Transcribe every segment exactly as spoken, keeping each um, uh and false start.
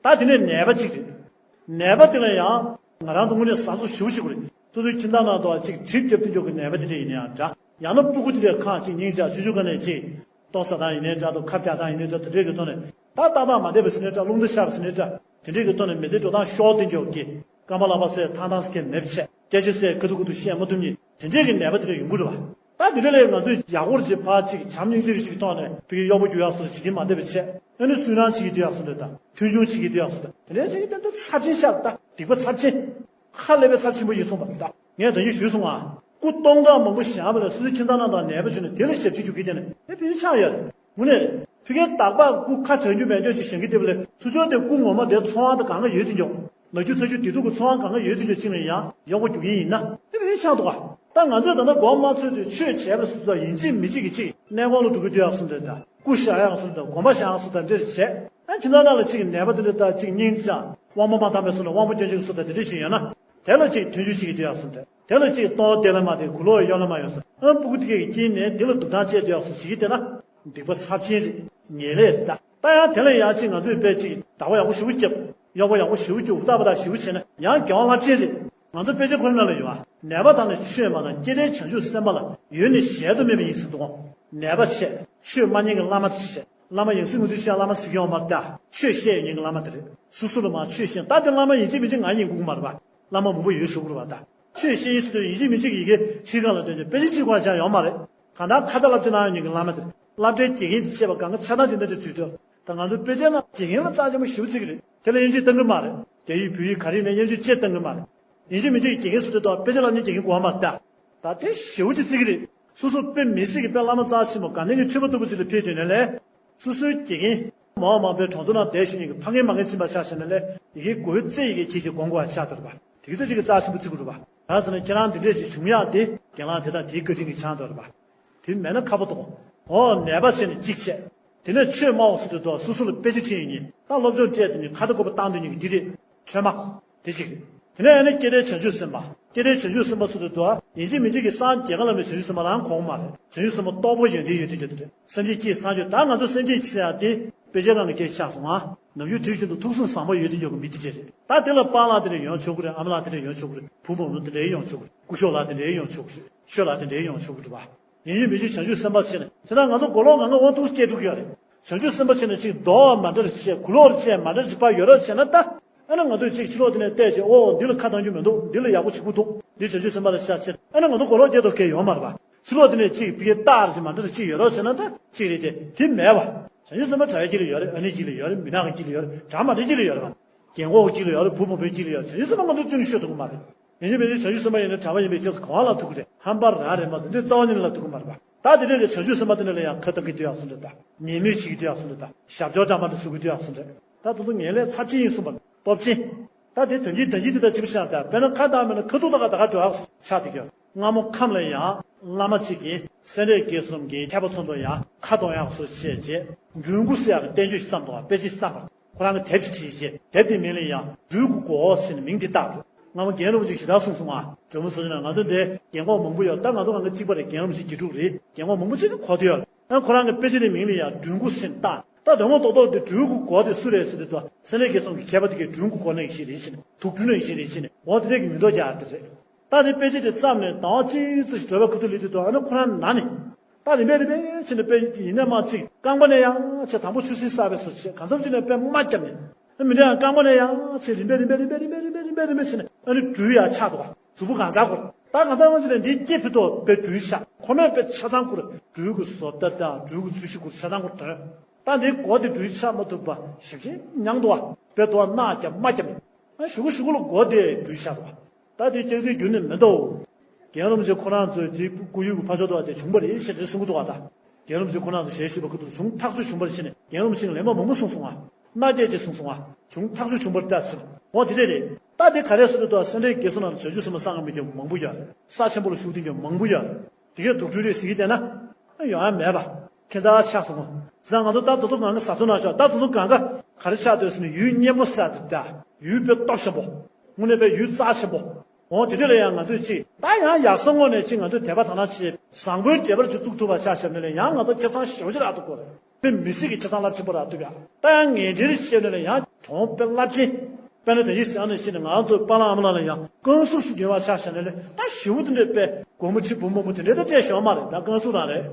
ད་དེ་ནས་ནད་པ་གཅིག་རེད། ནད་པ་དེ་ལ་ཡང་ང་རང་ཚོ་དངོས་གནས་བཟང་ཕྱོགས་ཞེ་པོ་ཅིག་རེད། སོ་སོའི་ཁྱིམ་ཚང་ནང་དུ་གཅིག་གྲིབ་བརྒྱབ་དེ་འཇོག་གི་ནད་པ་དེ་འདྲ་ཡིན་ན་ཡང་འདྲ། ཡང་ན་སྤུ་གུ་དེ་འདྲ་ཁ་ཅིག་སྙིང་རྗེ་ཆུང་ཆུང་ག་ནས་གཅིག་ལྟོ་ཟ་སྟངས་ཡིན་ནའི་འདྲ། ལྟོ་ཁ་བཀྱག་སྟངས་ཡིན་ནའི་འདྲ། དེ་འདྲའི་གི་ཐོག་ནས་ད་ཏག་ཏག་མ་བསྡད་པ་ཟེར་ནའི་འདྲ། རླུང་རྟ་ཤར་བ་ཟེར་ནའི་འདྲ། དེ་འདྲའི་གི་ཐོག་ནས་མི་ཚེ་འགྲོ་སྟངས་ཤོར་དེ་འཇོག་གི། རྐང་པ་ལག་པ་ཟས་ཐང་ཐང་ཟེར་མཁན་མེད་པ་བྱས། སྐད་ཆ་ཟས་ཁ་ཐུག་ཁ་ཐུག་བཤད་མ་ཐུབ་མཁན་དེ་འདྲའི་གི་ནད་པ་དེ་འདྲ་ཡོང་གི་རེད་བ། ད་དེ་འདྲ་ལས་ང་ཚོས་ཡག་པོ་ཅིག་ཕར་ཅིག་བྱམས་སྙིང་རྗེ་ཅིག་ཐོག་ནས་ཕ་གི་གཡོག་པོ་རྒྱུག་ཡག་སོགས་བྱེད་ཀྱི་མ་བསྡད་པ་བྱས། ཨ་ནི་སུན་སྣང་བྱེད་ཀྱི་སྡོད་ཡག་སོགས་འདྲ་དང་། མཐོང་ཆུང་བྱེད་ཀྱི་སྡོད་ཡག་སོགས་དང་། དེ་འདྲ་བྱེད་ཀྱི་དེ་འདྲ་ཚབས་ཆེན་ཤར། ད་སྡིག་པ་ཚབས་ཆེན། ཧ་ལས་པའི་ཚབས་ཆེན་པོ་ཡིན་གསུངས་པ་རེད། ད་ངས་ད་གིན་ཞུས་སོང་ང་། སྐུ་སྟོང་ཁ་མང་པོ་བཞེངས་པ་ལ་སོ་སོའི་ཁྱིམ་ཚང་རྣམས་དང་ནད་པ་བྱུང་ནས་དེ་ལ་ཞབས་ཕྱི་རྒྱུག་གི་དེ་ནི་དེ་ཕན་ཆགས་ཡོད་རེད། དངོས་གནས་རེད། ཕ་གིའི་དག་པ་སྐུ་ཁ་གྲག་རྒྱུ་མེད་འཇོག་ཅིག་བཞེངས་ཀྱི་དེ་བ་ལས་ཚུར་ཕྱོགས་དེ་སྐུ་ངོ་མ་དེ་འཚོ་བ་དང་གང་ག་ཡོད་དེ་འཇོག་ལག་ཁྱེར་ཚ་རྒྱུ་དེ་དུ་གི་འཚོ་བ་གང་ག་ཡོད་དེ་འཇོག་ཅིག་ལ་ཡང་གཡོག་པོ་རྒྱུག་གི་ཡིན་ན་དེ་ཕན་ཆགས་འདུག་ག་ད་ང་ཚོས་ད་ལྟ་མགོ་མ་ཚོས་དུས་ཆོས་བྱས་པ་སོ་སོ་ཡིན་གཅིག་མིན་གཅིག་གི་གཅིག་གནས་ཁང་ལ་འགྲོ་གི་སྡོད་ཡག་སོགས་འདྲ་དང་། སྐུ་བཞེངས་ཡག་སོགས་དང་། དགོན་པ་བཞེངས་ཡག་སོགས་དང་འདྲ་བྱས། ཨ་ཁྱིམ་ཚང་ནང་ལ་གཅིག་གི་ནད་པ་དེ་འདྲ་དང་གཅིག་སྙིང་རྗེ་དབང་པོ་མ་དྭངས་པའི་སོགས་ལ་དབང་པོ་སྐྱོན་ཅན་སོགས་དང་དེ་འདྲ་ཞིག་ཡོད་ན། དེ་ལ་གཅིག་མཐོང་ཆུང་བྱེད་ཀྱི་སྡོད་ཡག་སོགས་འདྲ། དེ་ལ་གཅིག་ལྟོ་བདེ་ལ་མ་བདེ་གུ་ལོག་གཡོ་ལ་མ་གཡོ་སོགས། ཨ་སྤུ་གུ་དེ་གས་ཀྱི་དཀྱིལ་ནས་དེ་ལ་སྡུག་ཐང་བཅད་སྡོད་ཡག་སོགས་བྱེད་ཀྱི་བསྡད་ན། སྡིག་པ་ཚབས་ཆེན་རེད། ཉེས་ལས་རེད་ད། ད་ཡང་དེ་ལ་ཡང་གཅིག་ང་ཚོས་དཔེ་གཅིག་བདག་པོ་ཡག་པོ་ཞེ་པོ་བརྒྱབ། གཡོག་པོ་ཡག་པོ་ཞེ་པོ་བརྒྱབ། ཧུར་ཐག་པ་ཐག་ཞེ་པོ་བྱས་ན་ཡང་དགེ་བ་རླབས་ཆེན་རེད། ང་ཚོ་དཔེ་ཆ་ཁོ་རང་ནང་ལ་ཡོད་པ། ནད་པ་དག་ནི་ཆོས་མ་དང་། སྐྱེ་མཐའི་བྱང་ཆུབ་སེམས་དཔའ་ལ། ཡོད་ནི་གཞལ་དུ་མེད་པ་ཡིན་ཟེར་འདུག་གོ། ནད་པ་བྱས། ཆོས་སྨྲ་མཁན་གྱི་བླ་མ་དེ་བྱས། བླ་མ་ཡང་སྲིད་ངོ་ཚུལ་བཤད་བླ་མ་ཟེར་གྱི་ཡོད་མ་རེད་ད། ཆོས་བཤད་ཡོད་མཁན་གྱི་བླ་མ་དེ་རེད། སོ་སོ་ལ་མ་ཆོས་བཤད། ད་དེ་བླ་མ་ཡིན་གཅིག་མིན་གཅིག་ང་ཡིན་དགོས་ཀྱི་མ་རེད་པ། བླ་མ་མང་པོ་ཡོད་ཞུ་དགོས་རེད་པ་ད། ཆོས་བཤད་ཡིན་ཟེར་དུས་ཡིན་གཅིག་མིན་གཅིག་ཡི་གེ་ཁྲིད་ཁང་ལ་སྟོན་བྱས་དཔེ་ཆ་ཁྲིད་ཁང་ཆགས་ཡོད་མ་རེད། གང་ལྟར་ཁ་བརྡ་སློབ་ཁྲིད་གནང་ཡོང་མཁན་གྱི་བླ་མ་དེ། སློབ་གྲྭའི་དགེ་རྒན་དེ་བྱས་པ་གང་ག་ཆགས་སྟངས་དེ་འདྲ་དེ་ཚུད་དུས། ད་ང་ཚོའི་དཔེ་ཆའི་ནང་དགེ་རྒན་ལ་རྩ་ཆེན་པོ་ཞེ་པོ་བརྩི་གི་རེད། དེ་ལ་དབྱེ་འབྱེད་གཏང་གི་མ་རེད། རྒྱ་ཡིག་བོད་ཡིག་ག་རེ་ཡིན་ན་དབྱེ་འབྱེད་ཅེས་གཏང་གི་མ་རེད། ཡིན་གཅིག་མིན་གཅིག་དགེ་རྒན་ཟེར་དུས་ད་དཔེ་ཆ་སློབ་མཁན་དགེ་རྒན་དགོས་པ་མ་རེད་ད། ད་དེ་ཞེ་པོ་ཅིག་བརྩི་གི་རེད། སོ་སོ་དཔེ་མི་སྲིད་ཀྱི་དཔེ་བླ་མ་རྩ་ཆེན་པོ་དགའ་ལྡན་གྱི་ཁྲི་པ་ལྟ་བུ་ཅིག་ལ་ཕེབས་དུས་ནས་ལས། སོ་སོའི་དགེ་རྒན་མང་བ་མང་པོའི་གྲོང་ཚོ་ནང་བསྡད་བཞུགས་མཁན་གྱི་ཕ་རྒན་མ་རྒན་ཕྱིན་པ་ཆ་བཞག་ན་ལས་ཡི་གེ་གོ་བའི་རྩེ་ཡི་གེ་ཁྱེད་ཀྱིས་དགོངས་དགོས་པ་ཆགས་འདུག་རེད་པ། དེ་གི་ཚེ་ཅིག་གི་རྩ་ཆེན་པོ་བརྩི་དགོས་རེད་པ། གང་ཟེར་ན་ཁྱེད་རང་འདི་འདྲས་ཅིག་བྱུང་ཡག་དེ་རྒན་ལགས་དེ་དང་དེའི་བཀའ་དྲིན་གྱིས་ཆགས་འདུག་རེད་པ། དེ་མེད་ན་ཁག་པོ་འདུག་ཨོ་ནད་པ་བྱས་ནས་གཅིག་བྱས། དེ་ནས་ཆོས་སྨྲ་བ་ཟེར་དུས་ཐོག་སོ་སོ་ལ་དཔེ་ཆ་ཁྲིད་ཡོང་མཁན། ད་སློབ་སྦྱོང་སྤྲད་དེ་ནི་ཁ་བརྡ་དགོས་པ་བཏང་སྡོད་མཁན་གྱི་འདི་རེད། ཆོས་སྨྲ། དེ་གཅིག་རེད། དེ་ནས་ཨ་ནི་སྐྱེ་མཐའི་བྱང་ཆུབ་སེམས་དཔའ། སྐྱེ་མཐའི་བྱང་ཆུབ་སེམས་དཔའ་ཟེར་དུས་ཐོག་ཡིན་གཅིག་མིན་གཅིག་གི་སངས་རྒྱས་ག་ལ་མེད་བྱང་ཆུབ་སེམས་དཔའ་རང་གོ་གི་མ་རེད། བྱང་ཆུབ་སེམས་དཔའ་རྟོགས་པ་ཡོན་ཏན་ཡོད་དེ་ཡོད་དེ་རེད། སེམས་ཅན་སྐྱེ་སངས་རྒྱས། ད་ང་ཚོ་སེམས་ཅན་སྐྱེ་ཟེར་ཡག་དེ་དཔེ་ཆའི་ནང་གི་སྐད་ཆ་ཆགས་སོང་ང་། ནམ་རྒྱུན་དུས་རྒྱུན་དུ་ཐུགས་བསམ་བཟང་པོ་ཡོད་དེ་ཡོད་གི་མི་དེ་འདྲས་རེད། ད་དེ་ལ་པཱ་ལགས་དེ་འདྲས་ཡོང་ཆོག་གི་རེད། ཨ་མ་ལགས་དེ་འདྲས་ཡོང་ཆོག་གི་རེད། བུ་མོ་མོ་དེ་འདྲས་ཡོང་ཆོག་གི་རེད། སྐུ་ཞབས་ལགས་དེ་འདྲས་ཡོང་ཆོག་གི་རེད། ཆོས་ལགས་དེ་འདྲས་ཡོང་ཆོག་གི་རེད་པ། ཡིན་གཅིག་མིན་གཅིག་བྱང་ཆུབ་སེམས་དཔའ་བྱས་ནས་དེ་ལྟར་ང་ཚོ་མགོ་ལོག་གང་ག་འོ་ཐུགས་སྐྱེ་འགྲོ་གི་ཡོད་རེད། བྱང་ཆུབ་སེམས་དཔའ་བྱས་ནས་ཅིག་རྡོ་བ་མ་འདྲ་རེ་བྱས། གུ་ལོག་རེ་བྱས། མ་འདྲ་རེ་ཕར་ཡོད་རོགས་བྱས་ན་ད། ཨ་ནི་ང་ཚོས་ཅིག་ཕྱི་ལོགས་དེ་ནས་བལྟས་བྱས། ཨོ་འདི་ལ་ཁ་གཏོང་རྒྱུ་མི་འདུག་འདི་ལ་ཡག་པོ་བྱེད་དགོས་འདུག་འདི་བྱང་ཆུབ་སེམས་དཔའ་ལ་ཤ་ཆེ། ཨ་ནི་ང་ཚོ་མགོ་ལོག་སྐྱེ་ཐོག་གས་ཡོད་མ་རེད་པ། ཕྱི་ལོགས་དེ་ནས་ཅིག་ཕ་གིའི་རྟགས་རེ་མ་འདྲ་རེ་ཅིག་ཡོད་རོགས་བྱས་ན་ད་ཅིག་རེད་དེ། དེ་མེད་པ། བྱང་ཆུབ་སེམས་དཔའ་གྲྭ་བའི་དཀྱིལ་ལ་ཡོད་རེད། ཨ་ནེའི་དཀྱིལ་ལ་ཡོད་རེད། མི་ནག་གི་དཀྱིལ་ལ་ཡོད་རེད། གྲྭ་མ་འདྲ་དཀྱིལ་ལ་ཡོད་རེད་པ། རྒན་གོག་གི་དཀྱིལ་ལ་ཡོད་རེད། བུ་མོ་མོའི་དཀྱིལ་ལ་ཡོད་རེད། བྱང་ཆུབ་སེམས་དཔའ་ང་ཚོ་ཅུང་ཤོད་ཐུབ་ཀྱི་མ་རེད། ཡིན་གཅིག་མིན་གཅིག་བྱང་ཆུབ་སེམས་དཔའ་ཡིན་ན་གྲྭ་པ་ཡིན་པའི་ཆ་ཚང་གང་ལ་ཐུག་གི་རེད། ཧམ་པ་རང་རེད་མ་གཏོགས་འདི་རྩ་བ་ཉིད་ནས་ལ་ཐུག་གི་མ་རེད་པ། ད་དེ་འདྲས་ཀྱི་བྱང་ཆུབ་སེམས་དཔའ་དེ་འདྲ་ལ་ཡང་ཁ་གཏོང་གི་སྡོད་ཡག་སོགས་འདྲ་དང་། ཉེས་མེད་བྱེད་ཀྱི་སྡོད་ཡག་སོགས་འདྲ་དང་། ཞབས་འཇོག་འདྲ་མ་འདྲ་བཟོ་གི་སྡོད་ཡག་སོགས་འདྲ། ད་དེ་ཚོ་ངན་ལས་ཚབས་ཆེན་ཡིན་གསུངས་པ་རེད། སྟོབས་ཆེན། ད་དེ་དོན་གྱིས་དོན་གྱིས་དེ་ལྟར་ཅིག་བཤད་ན། ད་དཔེར་ན་ཁ་བཏང་མེད་ན་ཁ་ཐུག་ད་ག་ད་ག་འགྲོ་ཡག་ཆགས་བསྡད་ཀྱི་ཡོད། སྔ་མོ་ཁམས་ལ་ཡང་བླ་མ་གཅིག་གིས་སེ་འབྲས་དགེ་གསུམ་གྱི་མཁས་པ་ཚོ་ལ་ཡང་ཁ་གཏོང་ཡག་སོགས་བྱས་རྗེས། སྦྲུལ་མགོ་ཟེར་ཡག་གི་བསྟན་བཅོས་ཤིག་བརྩམས་འདུག་པ། དཔེ་ཆ་ཞིག་བརྩམས་པ། ཁོ་རང་གིས་དེབ་ཅིག་བྲིས་རྗེས། དེབ་དེའི་མིང་ལ་ཡང་སྦྲུལ་མགོ་སྒོ་ཟེར་ནས་མིང་དེ་བཏགས་འདུག་སྔ་མོ་རྒན་རབས་ཅིག་ཞེ་དྲག་གསུངས་སོང་ང་། སྒྲོལ་མ་ཚོ་ཅིག་ན་ང་ཚོ་འདིར་རྒན་གོག་མང་པོ་ཡོད། ད་ང་ཚོ་གང་ག་གཅིག་པ་རེད། རྒན་རབས་ཅིག་དགེ་ཕྲུག་རེད། རྒན་གོག་མང་པོ་ཅིག་གིས་གོ་བསྡད་ཡོད། ཨ་ཁོ་རང་གི་དཔེ་ཆ་དེའི་མིང་ལ་ཡང་སྦྲུལ་མགོ་ཟེར་ནས་བཏགས། ད་དོན་ངོ་ཐོག་ཐོག་དེ་སྦྲུལ་མགོ་སྒོ་དེ་སུ་རེད་ཟེར་དུས། ད་སེ་འབྲས་དགེ་གསུམ་གྱི་མཁས་པ་དེ་གས་སྦྲུལ་མགོ་སྒོ་ནས་ཞིག་རེད་ཟེར་ནས། དུག་སྦྲུལ་ནས་ཞིག་རེད་ཟེར་ནས། འོ་དེ་འདྲས་ཀྱི་མིང་འདོགས་རྒྱག་ཡག་དེ་རེད། ད་དེ་དཔེ་ཆ་དེ་བརྩམས་ནས་ཟླ་བ་གཅིག་ཙམ་ཞིག་འགྲོ་བའི་ཁ་ཐུག་སླེབས་དུས། ད་ཨ་ནི་ཁོ་རང་ན་ནས། ད་རིམ་པས་རིམ་པས་བྱས་ནས་དཔེ་ཡིན་ནའི་མ་གཅིག་རྐང་པ་ནས་ཡང་བྱས། དང་པོ་ཆུ་སྲིན་བསགས་པའི་བཟོ་བྱས། གང་འཚམ་ཅིག་ནས་དཔེ་རྨ་བརྒྱབ་ནས། ཨ་མི་འདྲ་ཡང་རྐང་པ་ནས་ཡང་བྱས། རིམ་པས་རིམ་པས་རིམ་པས་རིམ་པས་རིམ་པས་རིམ་པས་བྱས་ནས་ཨ་ནི་སྦྲུལ་ཡང་ཆགས་འདུག་པ། གཟུགས་པོ་གང་ཚང་བསྐུར། ད་གང་ཚང་ཅིག་ནས་འདིའི་སྐེ་ཕུད་དོ་དཔེ་སྦྲུལ་ཆགས། མཁོ་མས་དཔེ་ཆ་ཚང་བསྐུར། སྦྲུལ་གྱི་བཟོ་ལྟ་དང་སྦྲུལ་གྱི་ཚུལ་ཤིག་བསྐུར། ཆ་ཚང་བསྐུར་དོན། ད་འདིའི་མགོ་དེ་སྦྲུལ་ཆགས་མ་ཐུབ་པ་ཞེ་པོ་ཅིག་མྱངས་འདུག་པ། དཔེ་དོ་རྣག་བརྒྱབ་རྨ་བརྒྱབ་ནས། ཨ་གཞུག་གུ་གཞུག་གུ་ལ་མགོ་དེ་སྦྲུལ་ཆགས་འདུག་པ། ད་དེ་སྐྱག་རྫུན་བརྒྱུད་ནས་མི་འདུག་རྒན་རབས་ཅིག་ཁོ་རང་ཚོའི་དེ་སྐུ་ཡུལ་གྱི་ཕ་ཕྱོགས་དུ་བ་དེ་བྱུང་བ་རེད་ཞེས་དེ་གསུང་གི་འདུག་པ། ད་རྒན་རབས་ཅིག་ཁོ་རང་ཚོ་ཞལ་བཞུགས་པ་ཁ་ཐུག་བྱུང་ཐག་ཆོད་བྱུང་བ་རེད་ཟེར་ནས། རྒན་རབས་ཅིག་ལན་མ་མང་པོ་གསུངས་སོང་ང་། མནའ་སྐྱེལ་ཅིག་གསུངས་སོང་ང་། བྱུང་ཐག་ཆོད་བྱུང་བ་རེད་ད་ཟེར། འོ་དེ་འདྲས་རེད། ད་དེ་ག་རེ་ཟེར་དུས། ད་སེ་འབྲས་དགེ་གསུམ་ནང་ལ་བྱང་ཆུབ་སེམས་དཔའ་གསང་སྔགས་མི་སྐྱོན་མང་པོ་ཡོད་རེད། ས་ཆེན་པོ་ལ་བཞུགས་བསྡད་མཁན་མང་པོ་ཡོད་རེད། དེ་གས་དུག་སྦྲུལ་རེད་ཟེར་གྱི་བསྡད་ན། ཡོང་ཡ་མེད་པ། ཁྱད་མཚར་ཆགས་སོང་ངོ་། བྱས་ཙང་ང་ཚོ་ད་དེ་ཚོ་གང་ག་གཟབ་གཟབ་གནང་ཤོག་ད་དེ་ཚོ་གང་ག་ག་རེ་ཆགས་སྡོད་ཟེར་ན། ཡུལ་གཉན་པོ་ཟེར་དེ། ད་ཡུལ་དཔེ་སྟོབས་ཆེན་པོ། དངོས་གནས་དཔེ་ཡུལ་རྩ་ཆེན་པོ། འོ་དེ་འདྲ་ལ་ཡང་ང་ཚོས་ཅིག་ད་ཡང་ཡག་ས་དངོས་གནས་ཅིག་ང་ཚོས་དད་པ་དག་སྣང་བྱེད། བཟང་པོའི་འབྲེལ་བ་ཅིག་བཙུགས་ཐུབ་པ་ཆ་བཞག་ན་ལས་ཡང་ང་ཚོ་ཁྱད་མཚར་ཞེ་པོ་ཅིག་རག་ཐུབ་ཀྱི་རེད། དཔེ་མི་སྲིད་ཀྱི་ཆ་ཚང་རླབས་ཆེན་པོ་རག་ཐུབ་ཡ། ད་ཡང་ངན་འབྲེལ་བཤད་ནས་ལ་ཡང་གྲོང་དཔེ་རླབས་ཆེན། དཔེར་ན་དེ་ཡིས་ཟེར་ནས་བཤད་ནས་ང་ཚོ་པཱ་ལགས་ཨ་མ་ལགས་ལ་ཡང་བཀའ་ཟུར་ཞིག་འགྱུར་བ་ཆགས་བཞག་ནས་ལས་ད་ཞི་བོ་དེ་འདྲས་དཔེ་སྒོར་མོ་ཁྲི་འབུམ་མང་པོ་དེ་འདྲས་ད་སྤྲད་ཞོག་མ་རེད། ད་བཀའ་ཟུར་རང་རེད།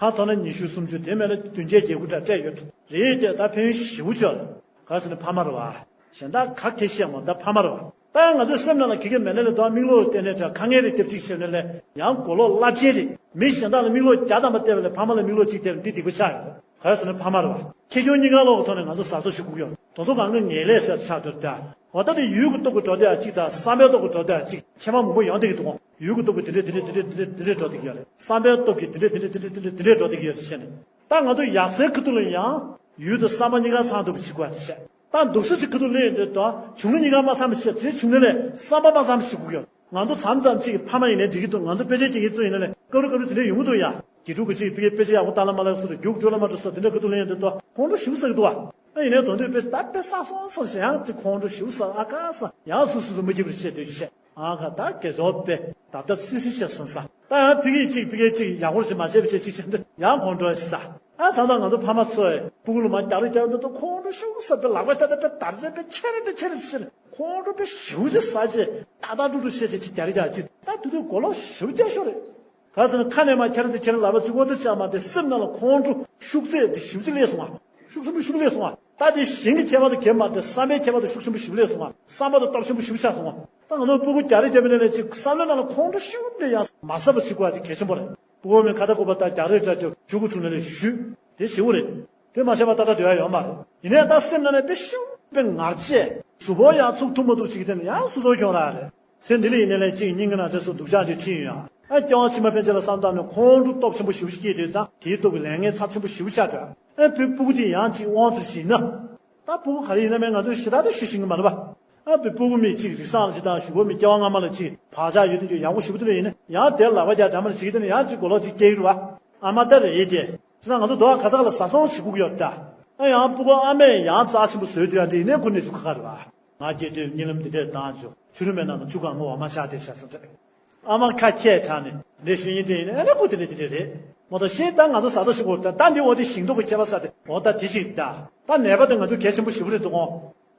ཧ་ཐོ་ན་ཉི་ཤུ་སུམ་ཅུ་དེ་མེད་ན་བདུན་བརྒྱད་བརྒྱད་དགུ་འདྲ་སྤྲད་ཡོད་རེད་དེ། ད་ཕན་ཞི་བོ་ཆོག་རེད། ག་ཟེར་ན་ཕ་མ་རེད་བ། གཞན་དག་ག་གེ་བཤད་མ་ད་ཕ་མ་རེད་བ། ད་ཡང་ང་ཚོའི་སེམས་ནང་ལ་ཁེ་ཁེ་མེད་ནས་ལས་དོ་མིག་ལོག་བལྟས་ནས་དྲ་ཁ་ངན་རེ་རྒྱབ་ཅིག་བྱས་ནས་ལས་ཡང་གོ་ལོག་རླབས་ཆེན་རེད། མི་གཞན་དག་ལ་མིག་ལོག་བརྒྱ་ཐམ་པ་བལྟས་པ་ལས་ཕ་མ་ལ་མིག་ལོག་གཅིག་བལྟས་པ་འདི་སྡིག་པ་ཆགས་ཡོད། ག་རེ་ཟེར་ན་ཕ་མ་རེད་བ། ཁེ་གྱོང་གཉིས་ཀ་ལོག་གི་ཐོག་ནས་ང་ཚོ་ཟ་ཚོ་ཞུ་དགོས་ཡོད། དོ་ཚོ་གང་གི་ངེས་ལས་ཟེར་ཆགས་འདུག་ད། འོ་ད་དེ་ཡུལ་གྱི་སྟོབས་ཀྱིས་འགྲོ་བསྡད་ཡ་གཅིག་དང་བསམ་པའི་སྟོབས་ཀྱིས་འགྲོ་བསྡད་ཡ་གཅིག་ཁྱད་པར་མང་པོ་ཡོང་བསྡད་ཀྱི་འདུག་ཡུལ་གྱི་སྟོབས་ཀྱིས་དེ་འདྲས་དེ་འདྲས་དེ་འདྲས་དེ་འདྲས་འགྲོ་བསྡད་ཀྱི་ཡོད་རེད། བསམ་པའི་སྟོབས་ཀྱིས་དེ་འདྲས་དེ་འདྲས་དེ་འདྲས་དེ་འདྲས་དེ་འདྲས་འགྲོ་བསྡད་ཀྱི་ཡོད་རེད་བཤད་ནས། ད་ང་ཚོ་ཡག་སའི་ཁ་ཐུག་ལ་ཡང་ཡུལ་དང་བསམ་པ་གཉིས་ཀ་ཚང་ཐུབ་པ་བྱེད་དགོས་པ་དེ་བཤད། ད་སྡུག་ས་ཅིག་ཁ་ཐུག་སླེབས་ཡོང་དུས་དང་བྱུང་ན་གཉིས་ཀ་མ་ཚང་བ་བཤད། དེ་བྱུང་ན་ལས་བསམ་པ་མ་ཚང་བ་བྱེད་དགོས་ཀྱི་ཡོད། ང་ཚོ་མཚམས་མཚམས་ཅིག་ཕ་མ་ཡིན་ནའི་འགྲིག་གི་འདུག་ང་ཚོ་དཔེ་ཆ་ཀྱི་ཡིག་ཚོ་ཡིན་ན་ལས་སྐབས་རེ་སྐབས་རེ་དེ་འདྲ་ཡོང་གི་འདུག་ཡ། དགེ་ཕྲུག་གི་ཅིག་ཕ་གིའི་དཔེ་ཆ་ཡག་པོ་ལྟ་ལ་མ་ལ་སོ་རྒྱུགས་འགྲོ་ལ་མ་འགྲོ་སོ་དེ་འདྲ་ཁ་ཐུག་སླེབས་ཡོང་དུས་དང་ཁོང་ཁྲོ་ཞེ་པོ་ཟ་གི་འདུག་བ། ཨ་ཡིན་ནའི་དོན་དུ་དཔེ་ད་དཔེ་བསགས་སོང་བསམ་ཞེ་ཡང་དེ་ཁོང་ཁྲོ་ཞེ་པོ་ཟ་ཨ་ཁ་ས་ཡང་སུ་སུ་སུ་མི་སྐྱིད་པར་བཤད་སྡོད་ཀྱི་བཤད། ཨ་ཁ་ད་དགེ་སྦྱོར་དཔེ་ད་ལྟ་སི་སི་བཤད་སོང་ས། ད་ཡང་ཕ་གིའི་ཅིག་ཕ་གིའི་ཅིག་ཡག་པོ་ཅིག་མ་བྱས་པ་བྱས་ཅིག་བྱས་འདི་ཡང་ཁོང་ཁྲོ་ཟ། ཨ་ས་ད་ང་ཚོ་ཕ་མ་ཚོས་སྤུ་གུ་ལ་མ་རྒྱག་རེ་རྒྱག་འདི་ད་ཁོང་ཁྲོ་ཞེ་པོ་ཟ། དཔེ་ལག་པ་ཆ་ད་དཔེ་དར་ཆ་དཔེ་ཆེ་རེ་དེ་ཆེ་རེ་ཆེ་རེ་ཁོང་ཁྲོ་དཔེ་ཞེ་པོ་ཅིག་ཟ་ཅེ་ཏག་ཏག་ཏུ་ཏུ་བཤད་ཅེ་ཅིག་རྒྱག་རེ་རྒྱག་ཅིག་ད་དུ་དུ་གོ་ལོག་ཞེ་པོ་རྒྱག་ཤོག་རེད། ག་ཟེར་ན་ཁ་ནས་མ་ཁྱེར་ཏེ་ཁྱེར་ལབ་པ་ཅིག་འོ་དེ་ཆགས་མ་དེ་སེམས་ནང་ལ་ཁོང་ཁྲོ་ཤུགས་ཚད་དེ་ཞེ་པོ་ཅིག་སླེབས་སོང་ང་། ཤུགས་ཆེན་པོ་ཞེ་པོ་སླེབས་སོང་ང་། ད་དེ་གཞན་གྱི་ཁྱད་པར་དང་གྱེས་མ་དེ་བསམ་པའི་ཁྱད་པར་དང་ཤུགས་ཆེན་པོ་ཞེ་པོ་སླེབས་སོང་ང་། བསམ་པ་དང་སྟོབས་ཆེན་པོ་ཞེ་པོ་ཆགས་སོང་ང་། ད་ང་ཚོ་སྤུ་གུ་རྒྱག་རེས་རྒྱབ་པའི་ནང་ལ་ཅིག་བསམ་བློའི་ནང་ལ་ཁོང་ཁྲོ་ཞེ་པོ་དེ་ཡང་མ་ཟ་བ་བྱེད་དགོས་པ་དེ་གལ་ཆེན་པོ་རེད། སྤུ་གུ་མའི་ཁ་ད་ཀོ་པ་ད་རྒྱག་རེས་རྒྱག་རྒྱུ་ཆུ་གུ་ཆུ་ནང་ལ་བཞུད་དེ་ཞེ་པོ་རེད། དེ་མ་བྱས་པ་ད་ལྟ་སྡོད་ཡ་ཡོད་མ་རེད། ཡིན་ནའི་ད་སེམས་ནང་ནས་དཔེ་ཤུགས་དཔེ་ངར་ཆེ། གཟུགས་པོ་ཡང་ཚུགས་ཐུབ་མ་ཐུབ་ཅིག་དེ་ནས་ཡང་སོ་སོ་གྱོང་རག་རེད། ཚེ་འདི་ལ་ཡིན་ནའི་ལས་གཅིག་སྙིང་གི་ནང་ཚེ་སུ་སྡུག་ཅག་ཅིག་ཁྲིད་ཡོང་ཡ། ཨ་སྐྱེ་བ་ཕྱི་མ་ཕན་ཆད་ལ་བསམ་བཏང་ནས་ཁོང་ཁྲོ་སྟོབས་ཆེན་པོ་ཞེ་པོ་ཞིག་སྐྱེས་དུས་ཙང་དེའི་སྟོབས་ཀྱིས་ལས་ངན་ཚབས་ཆེན་པོ་ཞེ་པོ་ཆགས་འགྲོ། ཨ་བུ་སྤུ་གུ་དེ་ཡང་གཅིག་དབང་དུ་བྱིན་ན། ད་སྤུ་གུ་ག་རེ་ཡིན་ན་མེད་ང་ཚོས་ཞེ་དྲག་ཏུ་ཞུ་ཤེས་ཀྱི་མ་རེད་པ། ཨ་བུ་སྤུ་གུ་མིག་གཅིག་རིག་བཟང་ལ་ཅིག་དང་གཞུག་གུ་མི་སྐྱེ་བ་སྔ་མ་ལ་ཅིག་བག་ཆགས་ཡོད་དུས་ཅིག་ཡག་པོ་ཞེ་པོ་དེ་འདྲ་ཡིན་ན་ཡང་དེར་ལག་པ་རྒྱག་འདྲ་མ་རེད་ཅིག་དེ་ནས་ཡང་གཅིག་གོ་ལོག་ཅིག་སྐྱེ་གི་རེད་པ། ཨ་མ་ད་རེད་དེ། དེ་ན་ང་ཚོ་རྡོ་བ་ག་ས་ག་ལ་ཟ་སོང་བྱེད་དགོས་ཀྱི་ཡོད་ད། ཨ་ཡང་སྤུ་གུ་ཨ་མས་ཡང་རྩ་ཆེན་པོ་བཟོས་དུས་ཡང་འདྲ་ཡིན་ནའི་ཁོ་གནས་ཚུལ་ཁ་ཁ་རེད་པ། ང་སྐྱེས་དུས་གཉིད་ལམ་འདི་འདྲས་བཏང་བྱུང་ཆུ་རུ་མའི་ནང་དུ་ཆུ་གང་མོ་བ་མ་ཤ་དེ་ཤ་ཟ་འདྲ། ཨ་མ་ཁ་ཁྱད་དྲགས་ནས་འདྲེ་ཤོད་ཡིན་འདྲ་ཡིན་ནའི་ཨ་ནི་ཁོ་དེ་འདྲས་དེ་འདྲས་རེད། མོ་ད་ཤེས་ད་ང་ཚོ་ཟ་ཟ་ཤོད་དགོས་ད་ད་འདི་འོ་དེ་ཞིང་ཏོག་གི་ཁྱད་པར་ཟ་དེ་འོ་ད་དེ་ཞིག་ད། ད་ནད་པ་དེ་ང་ཚོ་གལ་ཆེན་པོ་ཞེ་པོ་རེད་འདུག་གོ།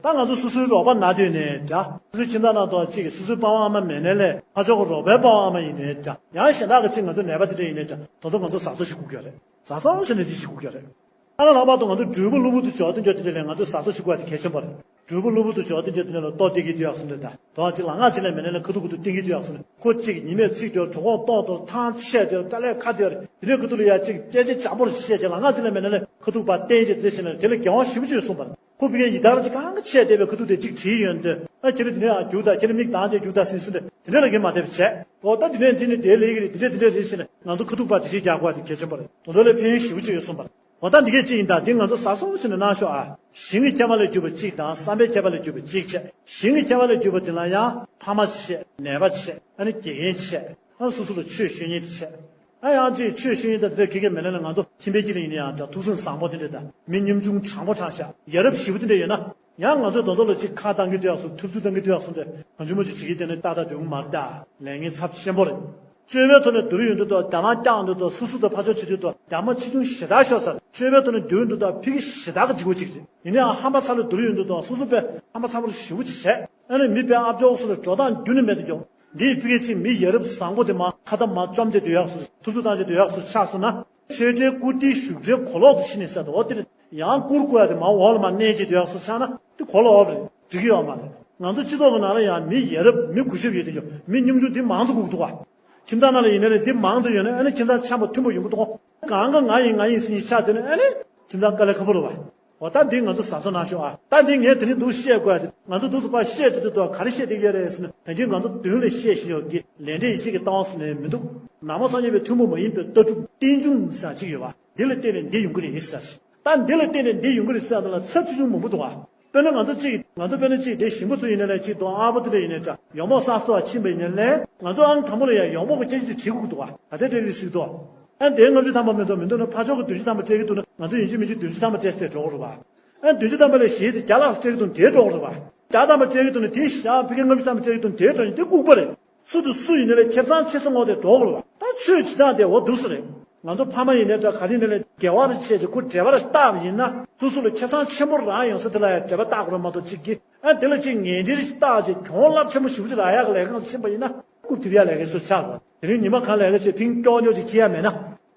ད་ང་ཚོ་སོ་སོའི་རོགས་པ་ན་དུས་ནས་འདྲ། སོ་སོའི་ཁྱིམ་ཚང་ནང་དུ་གཅིག་སོ་སོའི་པ་ཕ་ཨ་མ་མེད་ནའི་ལས་ཕར་ཕྱོགས་ཀྱི་རོགས་པའི་པ་ཕ་ཨ་མ་ཡིན་ནའི་འདྲ། ཡང་གཞན་དག་གི་གཅིག་ང་ཚོ་ནད་པ་དེ་འདྲ་ཡིན་ནའི་འདྲ། དེ་ཚོ་ང་ཚོ་ཟ་ཟ་ཞིག་དགོས་ཀྱི་རེད། ཟ་ཟ་ཞིག་ནས་དེ་ཞིག་དགོས་ཀྱི་རེད། ཨ་ལ་ལྷག་པར་དུ་ང་ཚོ་འབྲས་བུ་གློ་བུར་དུ་འཇོག་དེ་འཇོག་དེ་འདྲ་ལས་ང་ཚོ་ཟ་ཟ་ཞིག་དགོས་པ་དེ་གལ་ཆེན་པོ་རེད། འབྲས་བུ་གློ་བུར་དུ་འཇོག་དེ་འཇོག་དེ་འདྲ་ལས་ལྟོ་སྟེར་གྱི་དུས་ཡག་སོང་འདྲ་ད། དོ་ཅིག་ལ་ང་ཅི་ལས་མེད་ནའི་ལས་ཁ་ཐུག་ཁ་ཐུག་སྟེར་གྱི་དུས་ཡག་སོང་འདྲ། ཁོ་གཅིག་ཉི་མས་ཚིག་དེར་གྲོད་ཁོག་སྟོང་དེར་ཐང་ཆད་དེར་དཀའ་ལས་ཁ་དེར་དེ་འདྲའི་ཁ་ཐུག་ལ་ཡ་གཅིག་སྐད་ཆ་འཇམ་པོར་བཤད་ཅིག་ལ་ང་ཅི་ལས་མེད་ནའི་ལས་ཁ་ཐུག་པ་བསྟན་ཅིག་དེ་འདྲ་བྱས་ནས་དེ་ལ་དགེ་བ་ཞེ་པོ་ཅིག་གསུངས་པ་རེད། ཁོ་ཕ་གིའི་ཡི་དྭགས་ཅིག་གང་གི་ཆད་བསྡད་པའི་ཁ་ཐུག་དེ་གཅིག་བྲིས་ཡོང་དུས་ཨ་ཁྱེད་རང་དེ་ནས་ཨ་རྒྱུག་དང་ཁྱེད་རང་མིག་གདངས་བྱས་རྒྱུག་དང་ཟིན་སོང་དེ་དེ་འདྲ་ལ་གི་མ་བསྡད་པ་བྱས་འོ་ད་དེ་ནས་འདི་ནི་དེ་ལས་ཀྱི་རེད་དེ་འདྲ་དེ་འདྲ་རེད་ཟེར་ནས་ང་ཚོ་ཁ་ཐུག་པར་འགྲེལ་བཤད་རྒྱག་དགོས་པ་དེ་གལ་ཆེན་པོ་རེད། དོན་དག་ལ་ཕན་ཡོན་ཞེ་པོ་ཅིག་ཡོད་གསུངས་པ་རེད། འོ་ད་འདི་གས་གཅིག་ཡིན་ད་འདི་ང་ཚོ་ཟ་སོང་ཟེར་ནས་གནང་ཤོག་ཨ། ཞིང་གི་ཁྱད་པར་ལས་གྱུར་པ་གཅིག་དང་བསམ་པའི་ཁྱད་པར་ལས་གྱུར་པ་གཅིག་བྱས། ཞིང་གི་ཁྱད་པར་ལས་གྱུར་པ་དེ་ལ་ཡང་ཕ་མ་གཅིག་བྱས་ནད་པ་གཅིག་བྱས་ཨ་ནི་དགེ་རྒན་གཅིག་བྱས་ཨ་སོ་སོ་ལ་ཆོས་ཞུ་མཁན་དེ་བྱས། ཨ་ཡང་ཅིག་ཆོས་ཞུ་མཁན་དང་དེ་འདྲ་གི་གེ་མེད་ན་ནི་ང་ཚོ་ཁྱིམ་པའི་དཀྱིལ་ལ་ཡིན་ན་ཡང་འདྲ་ཐུགས་བསམ་བཟང་པོ་དེ་འདྲ་དང་མི་ཉམ་ཆུང་དྲང་པོ་དྲང་བཞག་ཡ་རབས་ཞེ་པོ་དེ་འདྲ་ཡོད་ན། ཡང་ང་ཚོས་དེ་ཚོ་ལ་ཅིག་ཁ་བཏང་གི་དུས་ཡག་སོ་ཐུབ་ཚོད་བཏང་གི་དུས་ཡག་སོ་འདྲ་གང་བྱུང་མ་བྱུང་བྱེད་ཀྱི་དེ་ནི་ཏག་ཏག་སྡོད་གི་མ་རེད་ད། ལས་ངན་ཚབས་ཆེན་པོ་རེད། སྤྱོད་པའི་ཐོག་ནས་བསྡུར་ཡོང་དུས་དང་རྒྱ་མ་བཀྱག་ཡོང་དུས་དང་སོ་སོ་དང་ཕར་ཕྱོགས་བྱེད་དུས་དང་རྒྱ་མ་ཆེ་ཆུང་ཞེ་དྲག་ཤོར་ས་རེད། སྤྱོད་པའི་ཐོག་ནས་བསྡུར་ཡོང་དུས་དང་ཕ་གི་ཞེ་དྲག་གི་འཇིགས་པ་གཅིག་རེད། ཡིན་ནའང་ཧམ་པ་ཚ་ལ་བསྡུར་ཡོང་དུས་དང་སོ་སོ་དཔེ་ཧམ་པ་ཚ་པོ་ཞེ་པོ་ཅིག་བྱས་ཨ་ནི་མི་དཔེ་ཨ་ཅོག་སོ་ལ་འགྲོ་སྟངས་རྒྱུན་ནས་མེད་དུ་འགྱོ། འདིས་ཕ་གི་ཅིག་མི་ཡ་རབས་བཟང་པོ་དེ་མ་ཁ་ཏ་མ་བཅོམ་བྱས་སྡོད་ཡག་སོ་ཐུབ་ཚོད་བཏང་བྱས་སྡོད་ཡག་སོ་ཆགས་སོང་ན། ཆོས་འབྲེལ་བཀུར་སྟིའི་བཞུགས་གྲལ་གོ་ལོག་ཏུ་ཕྱིན་ནས་ཟེར་དོ་དེར་ཡང་བཀུར་དགོས་ཡ་དེ་མ་འོག་ལ་མ་གནས་ཀྱི་དུས་ཡག་སོ་ཆགས་ན་དེ་གོ་ལོག་རེད་འགྲིག་གི་ཡོད་མ་རེད། ང་ཚོ་སྤྱི་ཚོགས་ཀྱི་ནང་ལ་ཡང་མི་ཡ་རབས་མི་གུས་ཞབས་ཡོད་དེ་ཡོད་མི་ཉམ་ཆུང་དེ་མང་དུ་སྒུག་འདུག་བ། ཁྱིམ་ཚང་ནང་ལ་ཡིན་ན་ལས་འདི་མང་དུ་ཡོད་ན་ཨ་ནི་ཁྱིམ་ཚང་འཆམ་པོ་མཐུན་པོ་ཡོང་གི་འདུག་གང་ག་ང་ཡིན་ང་ཡིན་ཟེར་ནས་ཆགས་སྡོད་ན་ཨ་ནི་ཁྱིམ་ཚང་དཀའ་ལས་ཁག་པོ་རེད་བ། འོ་ད་འདི་ང་ཚོ་ཟ་ས་ན་ཤོག་ཨ། ད་འདི་ངས་དེ་རིང་འདུག་བཤད་དགོས་ཡ་དེ་ང་ཚོ་འདུག་སེ་ཕར་བཤད་དེ་དུས་ད་ག་རེ་བཤད་དེ་ཡོད་རེད་ཟེར་ན་ད་གིན་ང་ཚོ་མདུན་ལ་བཤད་བཞིན་ཡོད་ཀྱི་ལས་འབྲས་ཡིད་ཆེས་ཀྱི་ལྟ་བ་ཟེར་ནས་མི་འདུག་ནང་པ་སངས་རྒྱས་པའི་ཐུན་མོང་མ་ཡིན་པའི་ལྟ་གྲུབ་རྟེན་འབྱུང་ཟེར་ཡ་གཅིག་ཡོད་བ། འདི་ལ་བརྟེན་ནས་འདི་ཡོང་གི་རེད་ཟེར། ད་འདི་ལ་བརྟེན་ནས་འདི་ཡོང་གི་རེད་ཟེར་ཡ་དེ་ལ་ཚབས་ཆེ་ཆུང་མང་པོ་འདུག་བ། དཔེར་ན་ང་ཚོ་གཅིག་ང་ཚོ་དཔེར་ན་གཅིག་དེ་ཞིང་པ་ཚོ་ཡིན་ན་ལས་གཅིག་དང་ཨ་ཕོ་དེ་འདྲ་ཡིན་ན་འདྲ་ཡོང་འབབ་གསར་གཏོད་ལ་ཕྱིན་པ་ཡིན་ན་ལས་ང་ཚོ་ཨང་དང་པོ་ལ་ཡང་ཡོང་འབབ་ཀྱི་སྐད་ཆ་དེ་དྲིས་དགོས་འདུག་བ། ག་ཚད་སྤྲད་ཀྱི་རེད་ཟེར་གྱི་འདུག་ཨ་དེ་ལྔ་བཅུ་ཐམ་པ་མི་འདུག་མི་འདུག་ན་ཕར་ཕྱོགས་ཀྱི་བདུན་ཅུ་ཐམ་པ་སྤྲད་ཀྱི་འདུག་ན་ང་ཚོ་ཡིན་གཅིག་མིན་གཅིག་བདུན་ཅུ་ཐམ་པ་སྤྲད་ཟེར་འགྲོ་དགོས་རེད་བ། ཨ་བདུན་ཅུ་ཐམ་པ་ལས་གཞན་དེ་བརྒྱ་ལྷག་ཙམ་སྤྲད་ཀྱི་འདུག་དེ་འགྲོ་དགོས་རེད་བ། བརྒྱ་ཐམ་པ་སྤྲད་ཀྱི་འདུག་ན་དེ་བཞག་ཕ་གི་ལྔ་བཅུ་ཐམ་པ་སྤྲད་ཀྱི་འདུག་དེ་འགྲོ་ཡིན་དེ་ལྐུགས་པ་རེད། སུ་དང་སུ་ཡིན་ན་ལས་ཁེ་བཟང་ཆེ་ས་ངོ་དེ་འགྲོ་དགོས་རེད་བ། ད་ཆོས་བྱེད་སྟངས་དེ་འོ་འདུག་སེ་རེད། ང་ཚོ་ཕ་མ་ཡིན་ནའི་འདྲ། ག་རེ་ཡིན་ནའི་ལས་དགེ་བ་རེ་བྱས་ཅིག་ཁོ་འབྲེལ་བ་རེ་བཏགས་པ་ཡིན་ན། སོ་སོ་ལ་ཁེ་བཟང་ཆེན་པོ་རག་ཡོང་ས་དེ་ལ་ཡང་འབྲེལ་བ་བཏགས་དགོས་རེད་མ་གཏོགས། གཅིག་གིས་ཨ་དེ་ལ་གཅིག་ངན་འབྲེལ་ཞིག་བཏགས་ཅིག་གྱོང་རླབས་ཆེན་པོ་ཞེ་པོ་ཅིག་རག་ཡག་གི་ལས་ཀ་ལ་ཕྱིན་པ་ཡིན་ན། རྐུབ་རྡིབ་ཡག་ལས་ཀའི་སུ་ཆགས་རེད། དེ་རིང་ཉི་མ་གང་ལས་ཀ་བྱེད་ཕིང་ཀྱོག་ཀྱོག་ཅིག་འཁྱེར་ཡག་མེད་ན།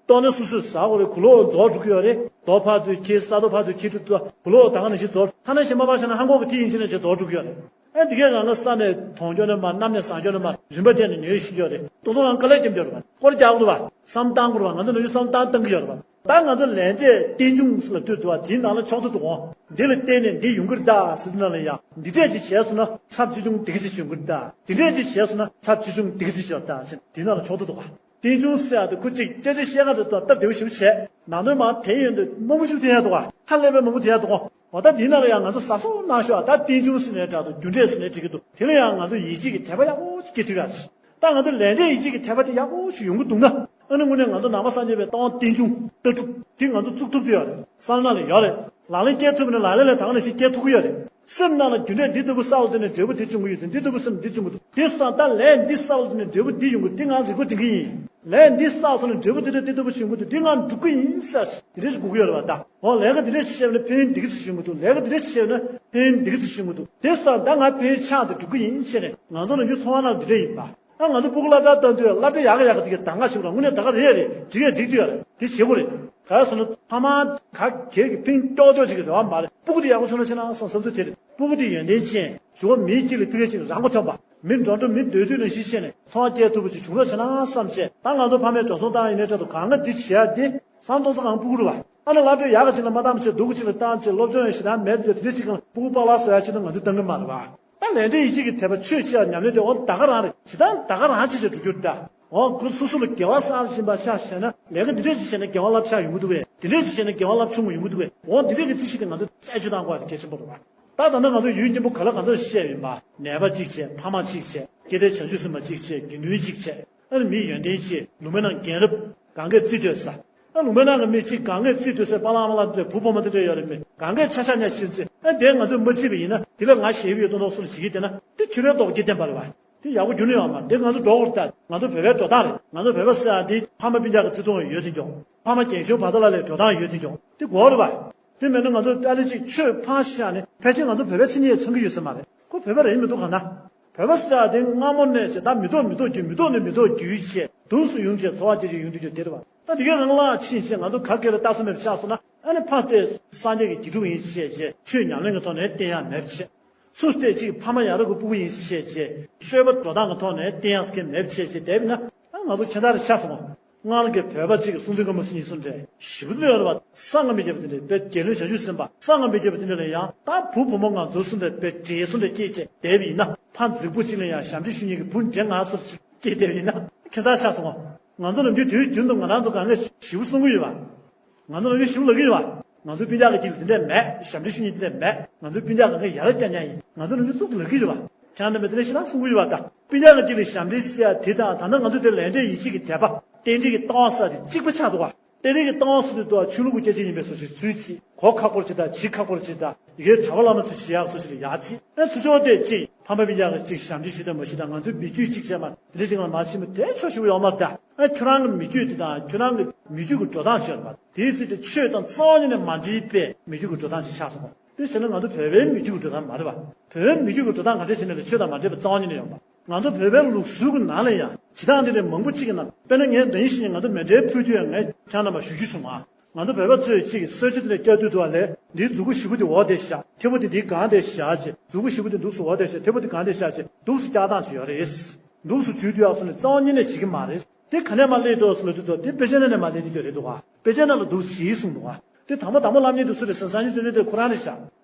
ལྟོགས་ནས་སུ་སུས་ཟ་དགོས་རེད། གོས་ལོག་རྫོགས་འགྲོ་གི་ཡོད་རེད། རྡོ་ཕར་ཚུར་འཁྱེར། ས་རྡོ་ཕར་ཚུར་འཁྱེར་འགྲོ་དུས། གོས་ལོག་ད་ག་ནང་བཞིན་རྫོགས། ཐ་ན་གཞན་པ་ཕར་བཞག་ན་ཧང་གོག་གི་དེ་ཡིན་ཕྱིན་ནས་ཅིག་རྫོགས་འགྲོ་གི་ཡོད་རེད། ཨ་འདི་གས་ང་ང་ས་ནས་དོང་སྐྱོ་ནས་མར། གནམ་ནས་ཟངས་སྐྱོ་ནས་མར། རིམ་པ་བསྟན་ནས་ཉོས་ཤིང་སྐྱོ་རེད། ཏོག་ཙམ་ང་དཀའ་ལས་རྒྱབ་འགྱོ་རེད་པ། སྐོར་རྒྱག་དགོས་རེད་པ། ང་ཚོ་ནམ་རྒྱུན་བསམ་བཏང་བཏང་གི་ཡོད་རེད་པ། ད་ང་ཚོ་ལས་འབྲས་རྟེན་འབྱུང་ཟེར་ལབ་དུས་འདུག་པ། དེའི་ནང་ལ་ཕྱོགས་མཐུན་འདུག་གོ། འདི་ལ་བརྟེན་ནས་འདི་ཡོང་གི་རེད་ད་ཟེར་དུས་ནང་ལ་ཡ། འདི་འདྲས་ཅིག་བྱས་སོང་ན་ཚབས་ཆེ་ཆུང་འདི་ག་ཅིག་ཡོང་གི་རེད་ད། འདི་འདྲས་ཅིག་བྱས་སོང་ན་ཚབས་ཆེ་ཆུང་འདི་ག་ཅིག་ཡོང་གི་རེད་ད་ཟེར། དེའི་ནང་ལ་ཕྱོགས་མཐུན་འདུག་ག། རྟེན་འབྱུང་ཟེར་ཡག་དེ་ཁོ་གཅིག་སྐད་ཆ་བཤད་ག་དེ་དང་སྟབས་བདེ་པོ་ཞེ་པོ་བྱས། ནང་དོན་མར་དེ་ཡོང་དུས་མང་པོ་ཞིག་དེ་ཡག་འདུག་ག། ཧ་ལས་པའི་མང་པོ་དེ་ཡག་འདུག་ག། འོ་ད་འདི་ནང་ལ་ཡང་ང་ཚོ་གཟབ་གཟབ་གནང་ཤོག་ཨ། ད་རྟེན་འབྱུང་ཟེར་ནའི་འདྲ་འདུག། རྒྱུ་འབྲས་ཟེར་ནའི་འགྲིག་གི་འདུག། དེ་ལ་ཡང་ང་ཚོ་ཡིད་ཆེས་ཀྱི་དད་པ་ཡག་པོ་ཞིག་སྐྱེ་ཐུབ་ཡག་ཅིག། ད་ང་ཚོ་ལས་འབྲས་ཡིད་ཆེས་ཀྱི་དད་པ་དེ་ཡག་པོ་ཞིག་ཡོང་གི་འདུག་ན། ཨ་ནི་དངོས་གནས་ང་ཚོ་ནང་པ་སངས་རྒྱས་པའི་ལྟ་བ་རྟེན་འབྱུང་ལྟ་གྲུབ་དེ་ང་ཚོ་བཙུགས་ཐུབ་ཀྱི་ཡོད་རེད། བསམ་བློ་ལ་ཡོད་རེད། ལག་ལེན་བསྟར་ཐུབ་ན་ལག་ལེན་ལ་ད་ག་ནང་བཞིན་བསྟར་ཐུབ་ཀྱི་ཡོད་རེད། སེམས་ནང་ལ་རྒྱུ་འབྲས་འདི་ལྟ་བུ་བསགས་པ་དེ་ནས་འབྲས་བུ་འདི་བྱུང་གི་ཡོད་ཅིང་། འདི་ལྟ་བུ་བསགས་ན་འདི་བྱུང་གི་འདུག། དེ་སོང་ཙང་ད་ལས་འདི་བསགས་པ་དེ་ནས་འབྲས་བུ་འདི་ཡོང་གི་འདུག། འདི་ང་རིག་པ་སྒྲིམ་གྱི་ཡིན། ལས་འདི་བསགས་སོང་ན་འབྲས་བུ་འདི་འདྲ་འདི་ལྟ་བུ་བྱུང་གི་འདུག། འདི་ང་སྒྲུབ་ཀྱི་ཡིན་ཟེར་འདི་འདྲ་ཞིག་དགོས་ཀྱི་ཡོད་རེད་པ། ད་འོ་ལས་ཀ་འདི་འདྲ་ཞིག་བྱས་པ་ན་ཕན་ཡོན་འདི་ག་ཅིག་བྱུང་གི་འདུག། ལས་ཀ་འདི་འདྲ་ཞིག་བྱས་པ་ན་ཕན་ཡོན་འདི་ག་ཅིག་བྱུང་གི་འདུག། དེ་སོང་ཙང་ད་ང་ཕན་ཡོན་ཆགས་འདུག། སྒྲུབ་ཀྱི་ཡིན་བྱས་ནས། ང་ཚོ་ནམ་རྒྱུན་འཚོ་བ་ནང་འདི་འདྲ་ཡིན་པ། ཨ་ང་ཚོ་སྤུ་གུ་སློབ་གྲྭ་བཏང་དུས་སློབ་གྲྭ་ཡག་ག་ཡག་ག་དེ་གའི་གདམ་ག་བྱེད་པ་རེད། དངོས་གནས་ད་ག་རེད་རེད། འགྲིག་ཡ་འགྲིག་འདུག་ཡ་རེད། དེ་བྱེད་དགོས་རེད། ག་རེ་ཟེར་ན་ཕ་མ་ག་གེ་གི་ཕིང་ཀྱོག་ཀྱོག་ཅིག་གི་རེ་བ་མ་རེད། སྤུ་གུ་དེ་ཡག་པོ་བྱུང་ན་ཆེ་ན་བསམ་བསམ་ཚུལ་དེ་རེད། སྤུ་གུ་དེ་ཡོན་ཏན་ཅན་འགྱུར་བ་མིའི་དཀྱིལ་ལ་ཕི་གེ་ཅིག་རང་མགོ་ཐོན་པ། མི་འགྲོ་འགྲོ་མི་སྡོད་སྡོད་ནང་བཞིན་བྱས་ནས་འཚོ་བ་སྐྱེལ་ཐུབ་པ་ཅིག་བྱུང་རོགས་བྱས་ན་བསམ་བྱས། ད་ང་ཚོ་ཕ་མས་འགྲོ་སོང་བཏང་ཡིན་ནའི་འདྲ་འདུག། གང་ག་འདི་བྱེད་ཡ་དེ་བསམ་སྟོང་ས་གང་སྤུ་གུ་རེད་པ། ཨ་ནི་སློབ་གྲྭ་ཡག་ག་ཅིག་ལ་མ་བཏང་བྱས་སྡུག་ག་ཅིག་ལ་བཏང་བྱས་སློབ་སྦྱོང་ཡང་ཞེ་དྲག་མེད་དུས་དེ་འདྲ་ཅིག་གང་སྤུ་གུ་པཱ་ལགས་བཟོ་ཡ་ཆེད་དུ་ང་ཚོས་བཏང་གི་མ་རེད་པ། ད་ལས་འབྲས་ཡིད་ཆེས་ཀྱི་དད་པ་ཆོས་ཅིག་ཡང་ཉམས་ལེན་དེ་འོ་ད་ག་རང་རེད། ཇི་ལྟར་ད་ག་རང་བྱེད་བྱེད་འགྲོ་རྒྱུ་རེད་ད། འོ་ཁོ་སོ་སོ་ལ་དགེ་བ་བསགས་བཞིན་པ་ཆ་བཞག་ན་ལས་ཀ་འདི་འདྲས་ཅིག་བྱས་ན་དགེ་བ་རླབས་ཆགས་ཡོང་གི་འདུག་པས། འདི་འདྲས་ཅིག་བྱས་ན་དགེ་བ་རླབས་ཆུང་ངུ་ཡོང་གི་འདུག་པས། འོ་འདི་འདྲས་ཀྱི་རྩིས་གཞི་དེ་ང་ཚོ་རྩད་གཅོད་གཏང་དགོས་པ་དེ་གལ་ཆེན་པོ་རེད་པ། ད་ད་ལྟ་ང་ཚོ་ཡུལ་རྙིང་པ་ག་ལ་ག་ཚོད་བཤད་ཡིན་པ། ནད་པ་གཅིག་བྱས། ཕ་མ་གཅིག་བྱས། སྐྱེ་ལྡན་བྱང་ཆུབ་སེམས་དཔའ་གཅིག་བྱས། དགེ་འདུན་གཅིག་བྱས། ཨ་ནི་མི་ཡོན་ཏན་ཆེ། ལུང་པའི་ནང་རྒན་རབས་གང་གས་རྩིས་སྤྲོད་ས། ཨ་ལུང་པའི་ནང་གི་མི་གཅིག་གང་གས་རྩིས་སྤྲོད་སའི་པཱ་ལགས་ཨ་མ་ལགས་འདི་འདྲ། བུ་བུ་མོ་འདི་འདྲ་ཡོད་རེད། མི་གང་གས་ཆ་ཤ་ཉར་ཤེས་ཚེ། ཨ་དེ་ང་ཚོས་མ་བརྩིས་པ་ཡིན་ན། དེ་ལ་ང་ཞེ་པོ་ཡོད་མདོག་མདོག་སུ་ལ་བྱེད་ཀྱི་བསྡད་ན། དེ་ཁྱོད་རའི་རྡོག་རྗེ་བསྟན་པ་རེད་པ། དེ་ཡག་པོ་རྒྱུན་ནས་ཡོང་མ་རེད། འདི་ང་ཚོ་འགྲོ་དགོས་རེད་ད། ང་ཚོ་བོད་པའི་འགྲོ་སྟངས་རེད། ང་ཚོ་བོད་པ་ཟེར་ཡ་འདི་ཕ་མ་སྤུན་ཀྱག་གི་བརྩེ་དུང་ཡོད་དེ་འགྱོ། ཕ་མ་རྒན་གཞོན་བར་དུ་ལ་ལས་འགྲོ་སྟངས་ཡོད་དེ་འགྱོ། དེ་དགོས་རེད་པ། དེ་མེད་ན་ང་ཚོ་ཨ་ལེ་ཅིག་ཆོས་ཕར་བཞག་ནས་ཕལ་ཆེར་ང་ཚོ་བོད་པའི་མཚན་ཉིད་ཚང་གི་ཡོད་ས་མ་རེད། ཁོ་བོད་པ་རེད་མི་འདུག་ག་ན། བོད་པ་ཟེར་ཡ་དེ་སྔ་མོ་ནས་བྱས་ད་མི་ཐོག་མི་ཐོག་བརྒྱུད། མི་ཐོག་ནས་མི་ཐོག་བརྒྱུད་བྱས་འདུག་སེ་ཡོང་བྱས་འཚོ་བ་སྐྱེལ་བྱས་ཡོང་དུས་ཀྱང་དེ་རེད་པ། ད་དེ་གའི་རང་ལ་ཕྱིན་བྱས་ང་ཚོ་ག་གེ་ལ་ལྟ་ས་མེད་པ་ཆགས་སོང་ན། ཨ་ནི་ཕར་བལྟས་སངས་རྒྱས་ཀྱི་དགེ་ཕྲུག་ཡིན་ཞེས་བྱས། ཆོས་ཉམས་ལེན་གྱི་ཐོག་ནས་བསྟེན་ཡ་མེད་པ་བྱས། སུ་བལྟས་གཅིག་ཕ་མ་ཡ་རབས་ཀྱི་སྤུ་གུ་ཡིན་ཞེས་བྱས། སྤྱོད་པ་འགྲོ་སྟངས་ཀྱི་ཐོག་ནས་བསྟེན་ཡ་ཟེར་མཁན་མེད་པ་བྱས་བྱས་བསྡད་པ་ཡིན་ན། ཨ་ང་ཚོ་ཁྱད་མཚར་རེ་ཆགས་སོང་། སྔར་གྱི་བོད་པ་གཅིག་གིས་གསུང་དོན་སྐུ་མ་སྲིད་གཉིས་གསུང་འདྲ་ཞེ་པོ་འདི་ཡོད་རེད་པ། གསང་སྔགས་མི་རྒྱལ་བ་དེ་འདྲ་དཔེ་རྒྱལ་བློན་བྱང་ཆུབ་སེམས་དཔའ། གསང་སྔགས་མི་རྒྱལ་བ་དེ་འདྲ་ལ་ཡང་ད་བུ་བུ་མོ་ང་ཚོ་གསུང་འདྲ་དཔེ་འདྲེ་གསུང་འདྲ་སྐྱེས་བྱས་བསྡད་པ་ཡིན་ན། ཕ་རྫིག་པོ་གཅིག་ལ་ཡང་ཞབས་འདྲེན་ཞུ་མཁན་གྱི་བུ་འདྲེ་ང་ཚོར་ཅིག་སྐྱེས་བསྡད་པ་ཡིན་ན། ཁྱད་མཚར་ཆགས་སོང་། ང་ཚོ་ནམ་རྒྱུན་དུས་རྒྱུན་དུ་ང་རང་ཚོ་གང་ག་ཞེ་པོ་གསུང་གི་ཡོད་པ། ང་ཚོ་ནམ་རྒྱུན་ཞེ་པོ་ལབ་ཀྱི་ཡོད་པ། ང་ཚོའི་སྤུན་ཀྱག་གི་དཀྱིལ་ལ་དེ་འདྲས་མེད། ཞབས་འདྲེན་ཞུ་མཁན་དེ་འདྲས་མེད། ང་ཚོའི་སྤུན་ཀྱག་གང་ག་ཡ་རབས་རྐྱང་རྐྱང་ཡིན། ང་ཚོ་ནམ་རྒྱུན་གཙུག་ཏུ་ལབ་ཀྱི་ཡོད་པ། ཁྱེད་རྣམ་པས་དེ་འདྲས་ཞེ་དྲག་གསུང་གི་ཡོད་པ། ད་སྤུན་ཀྱག་གི་དཀྱིལ་ལ་ཞབས་འདྲེན་ཟེར་ཡ་དེ་དང་ད་ལྟ་ང་ཚོ་དེ་ལས་འབྲས་ཡིད་ཆེས་ཀྱི་དད་པ་རྟེན་འབྲེལ་གྱི་ལྟ་བ་ཟེར་དེ་གཅིག་པ་ཆགས་འདུག་ག། རྟེན་འབྲེལ་གྱི་ལྟ་བ་ཟེར་དུས་ད་ཆོས་ལུགས་ཀྱི་སྐད་ཆ་ཡིན་པའི་བཟོ་ཞིག་ཚུལ་ཚིག་གོ་ཁག་པོར་བྱེད་དང་། བྱེད་ཁག་པོར་བྱེད་དང་། ཡི་གེའི་གྲྭ་པ་བླ་མ་ཚོས་བྱེད་ཡག་བཟོ་ཞིག་ལ་ཡག་ཚིག། ཨེ་ཚུར་ཕྱོགས་དེ་གཅིག་ཕ་མ་སྤུན་ཀྱག་གིས་གཅིག་ཞབས་འདྲེན་ཞུ་དང་མ་ཞུ་དང་། ང་ཚོའི་མི་རྒྱུད་གཅིག་བྱས་མ་དེ་འདྲ་ཅིག་ལ་མ་ཕྱིན་པ་དེ་ཆོག་ཞུ་ཡོད་མ་རེད་ད། ཨེ་ཁྱོད་རང་གི་མི་རྒྱུད་དེ་དང་ཁྱོད་རང་གི་མི་རྒྱུད་ཀྱི་འགྲོ་སྟངས་ཤིག་ཡོད་རེད་པ། དེའི་ཚིག་དེ་ཆོས་དང་རྩ་བ་ཉིད་ནས་མ་འདྲེས་པའི་མི་རྒྱུད་ཀྱི་འགྲོ་སྟངས་ཤིག་ཆགས་སོང་། དེ་བྱས་ན་ང་ཚོ་བོད་པའི་མི་རྒྱུད་ཀྱི་འགྲོ་སྟངས་མ་རེད་པ། བོད་པའི་མི་རྒྱུད་ཀྱི་འགྲོ་སྟངས་ག་འདྲས་བྱས་ནས་ལ་ཆོས་དང་མ་འདྲེས་པ་རྩ་བ་ཉིད་ནས་ཡོད་པ། ང་ཚོ་བོད་པའི་ལུགས་སྲོལ་གྱི་ནང་ལ་ཡང་བྱེད་སྟངས་འདི་འདྲའི་མང་པོ་གཅིག་གི་ནང་། དཔེར་ན་ངས་ཟླ་ཉིན་ཤིག་ནས་ང་ཚོ་མཎྜལ་ཕུལ་དུས་ངས་ཁྱེད་རྣམ་པར་ཞུ་རྒྱུ་བྱུང་བ། ང་ཚོ་བོད་པ་ཚོས་གཅིག་གིས་གསོལ་ཇ་དེ་འདྲ་བཀྱག་དུས་འདུག་པ་ལས། འདིའི་མཛུ་གུ་བཞི་པོ་དེ་འོག་དེ་བཞག། མཐེ་བོ་དེ་འདིའི་སྒང་དེ་བཞག་བྱས། མཛུ་གུ་བཞི་པོ་དེ་འདུག་སེ་འོག་དེ་བཞག། མཐེ་བོ་དེ་སྒང་དེ་བཞག་བྱས་འདུག་སེ་བཀྱག་སྟངས་ཅིག་ཡོད་རེད། འདུག་སེ་འཇུས་དུས་ཡག་སོང་ནས་རྩ་བ་ཉིད་ནས་བྱེད་ཀྱི་མ་རེད། དེ་ག་ནས་མར་སླེབས་འདུག་ཟེར་ལབ་དུས་ཚོ་དེ་དཔེ་ཆ་ནང་ནས་མར་སླེབས་དེ་འདྲ་རེད་འདུག་ག། དཔེ་ཆ་ནང་ལ་འདུག་སེ་བྱས་གསུངས་འདུག་ག། དེ་དང་པོ་དང་པོ་བསླབ་མཁན་དེ་སུ་རེད་ཟེར་ན་སངས་རྒྱས་བཅོམ་ལྡན་འདས་ཁོ་རང་རེད་ཤག།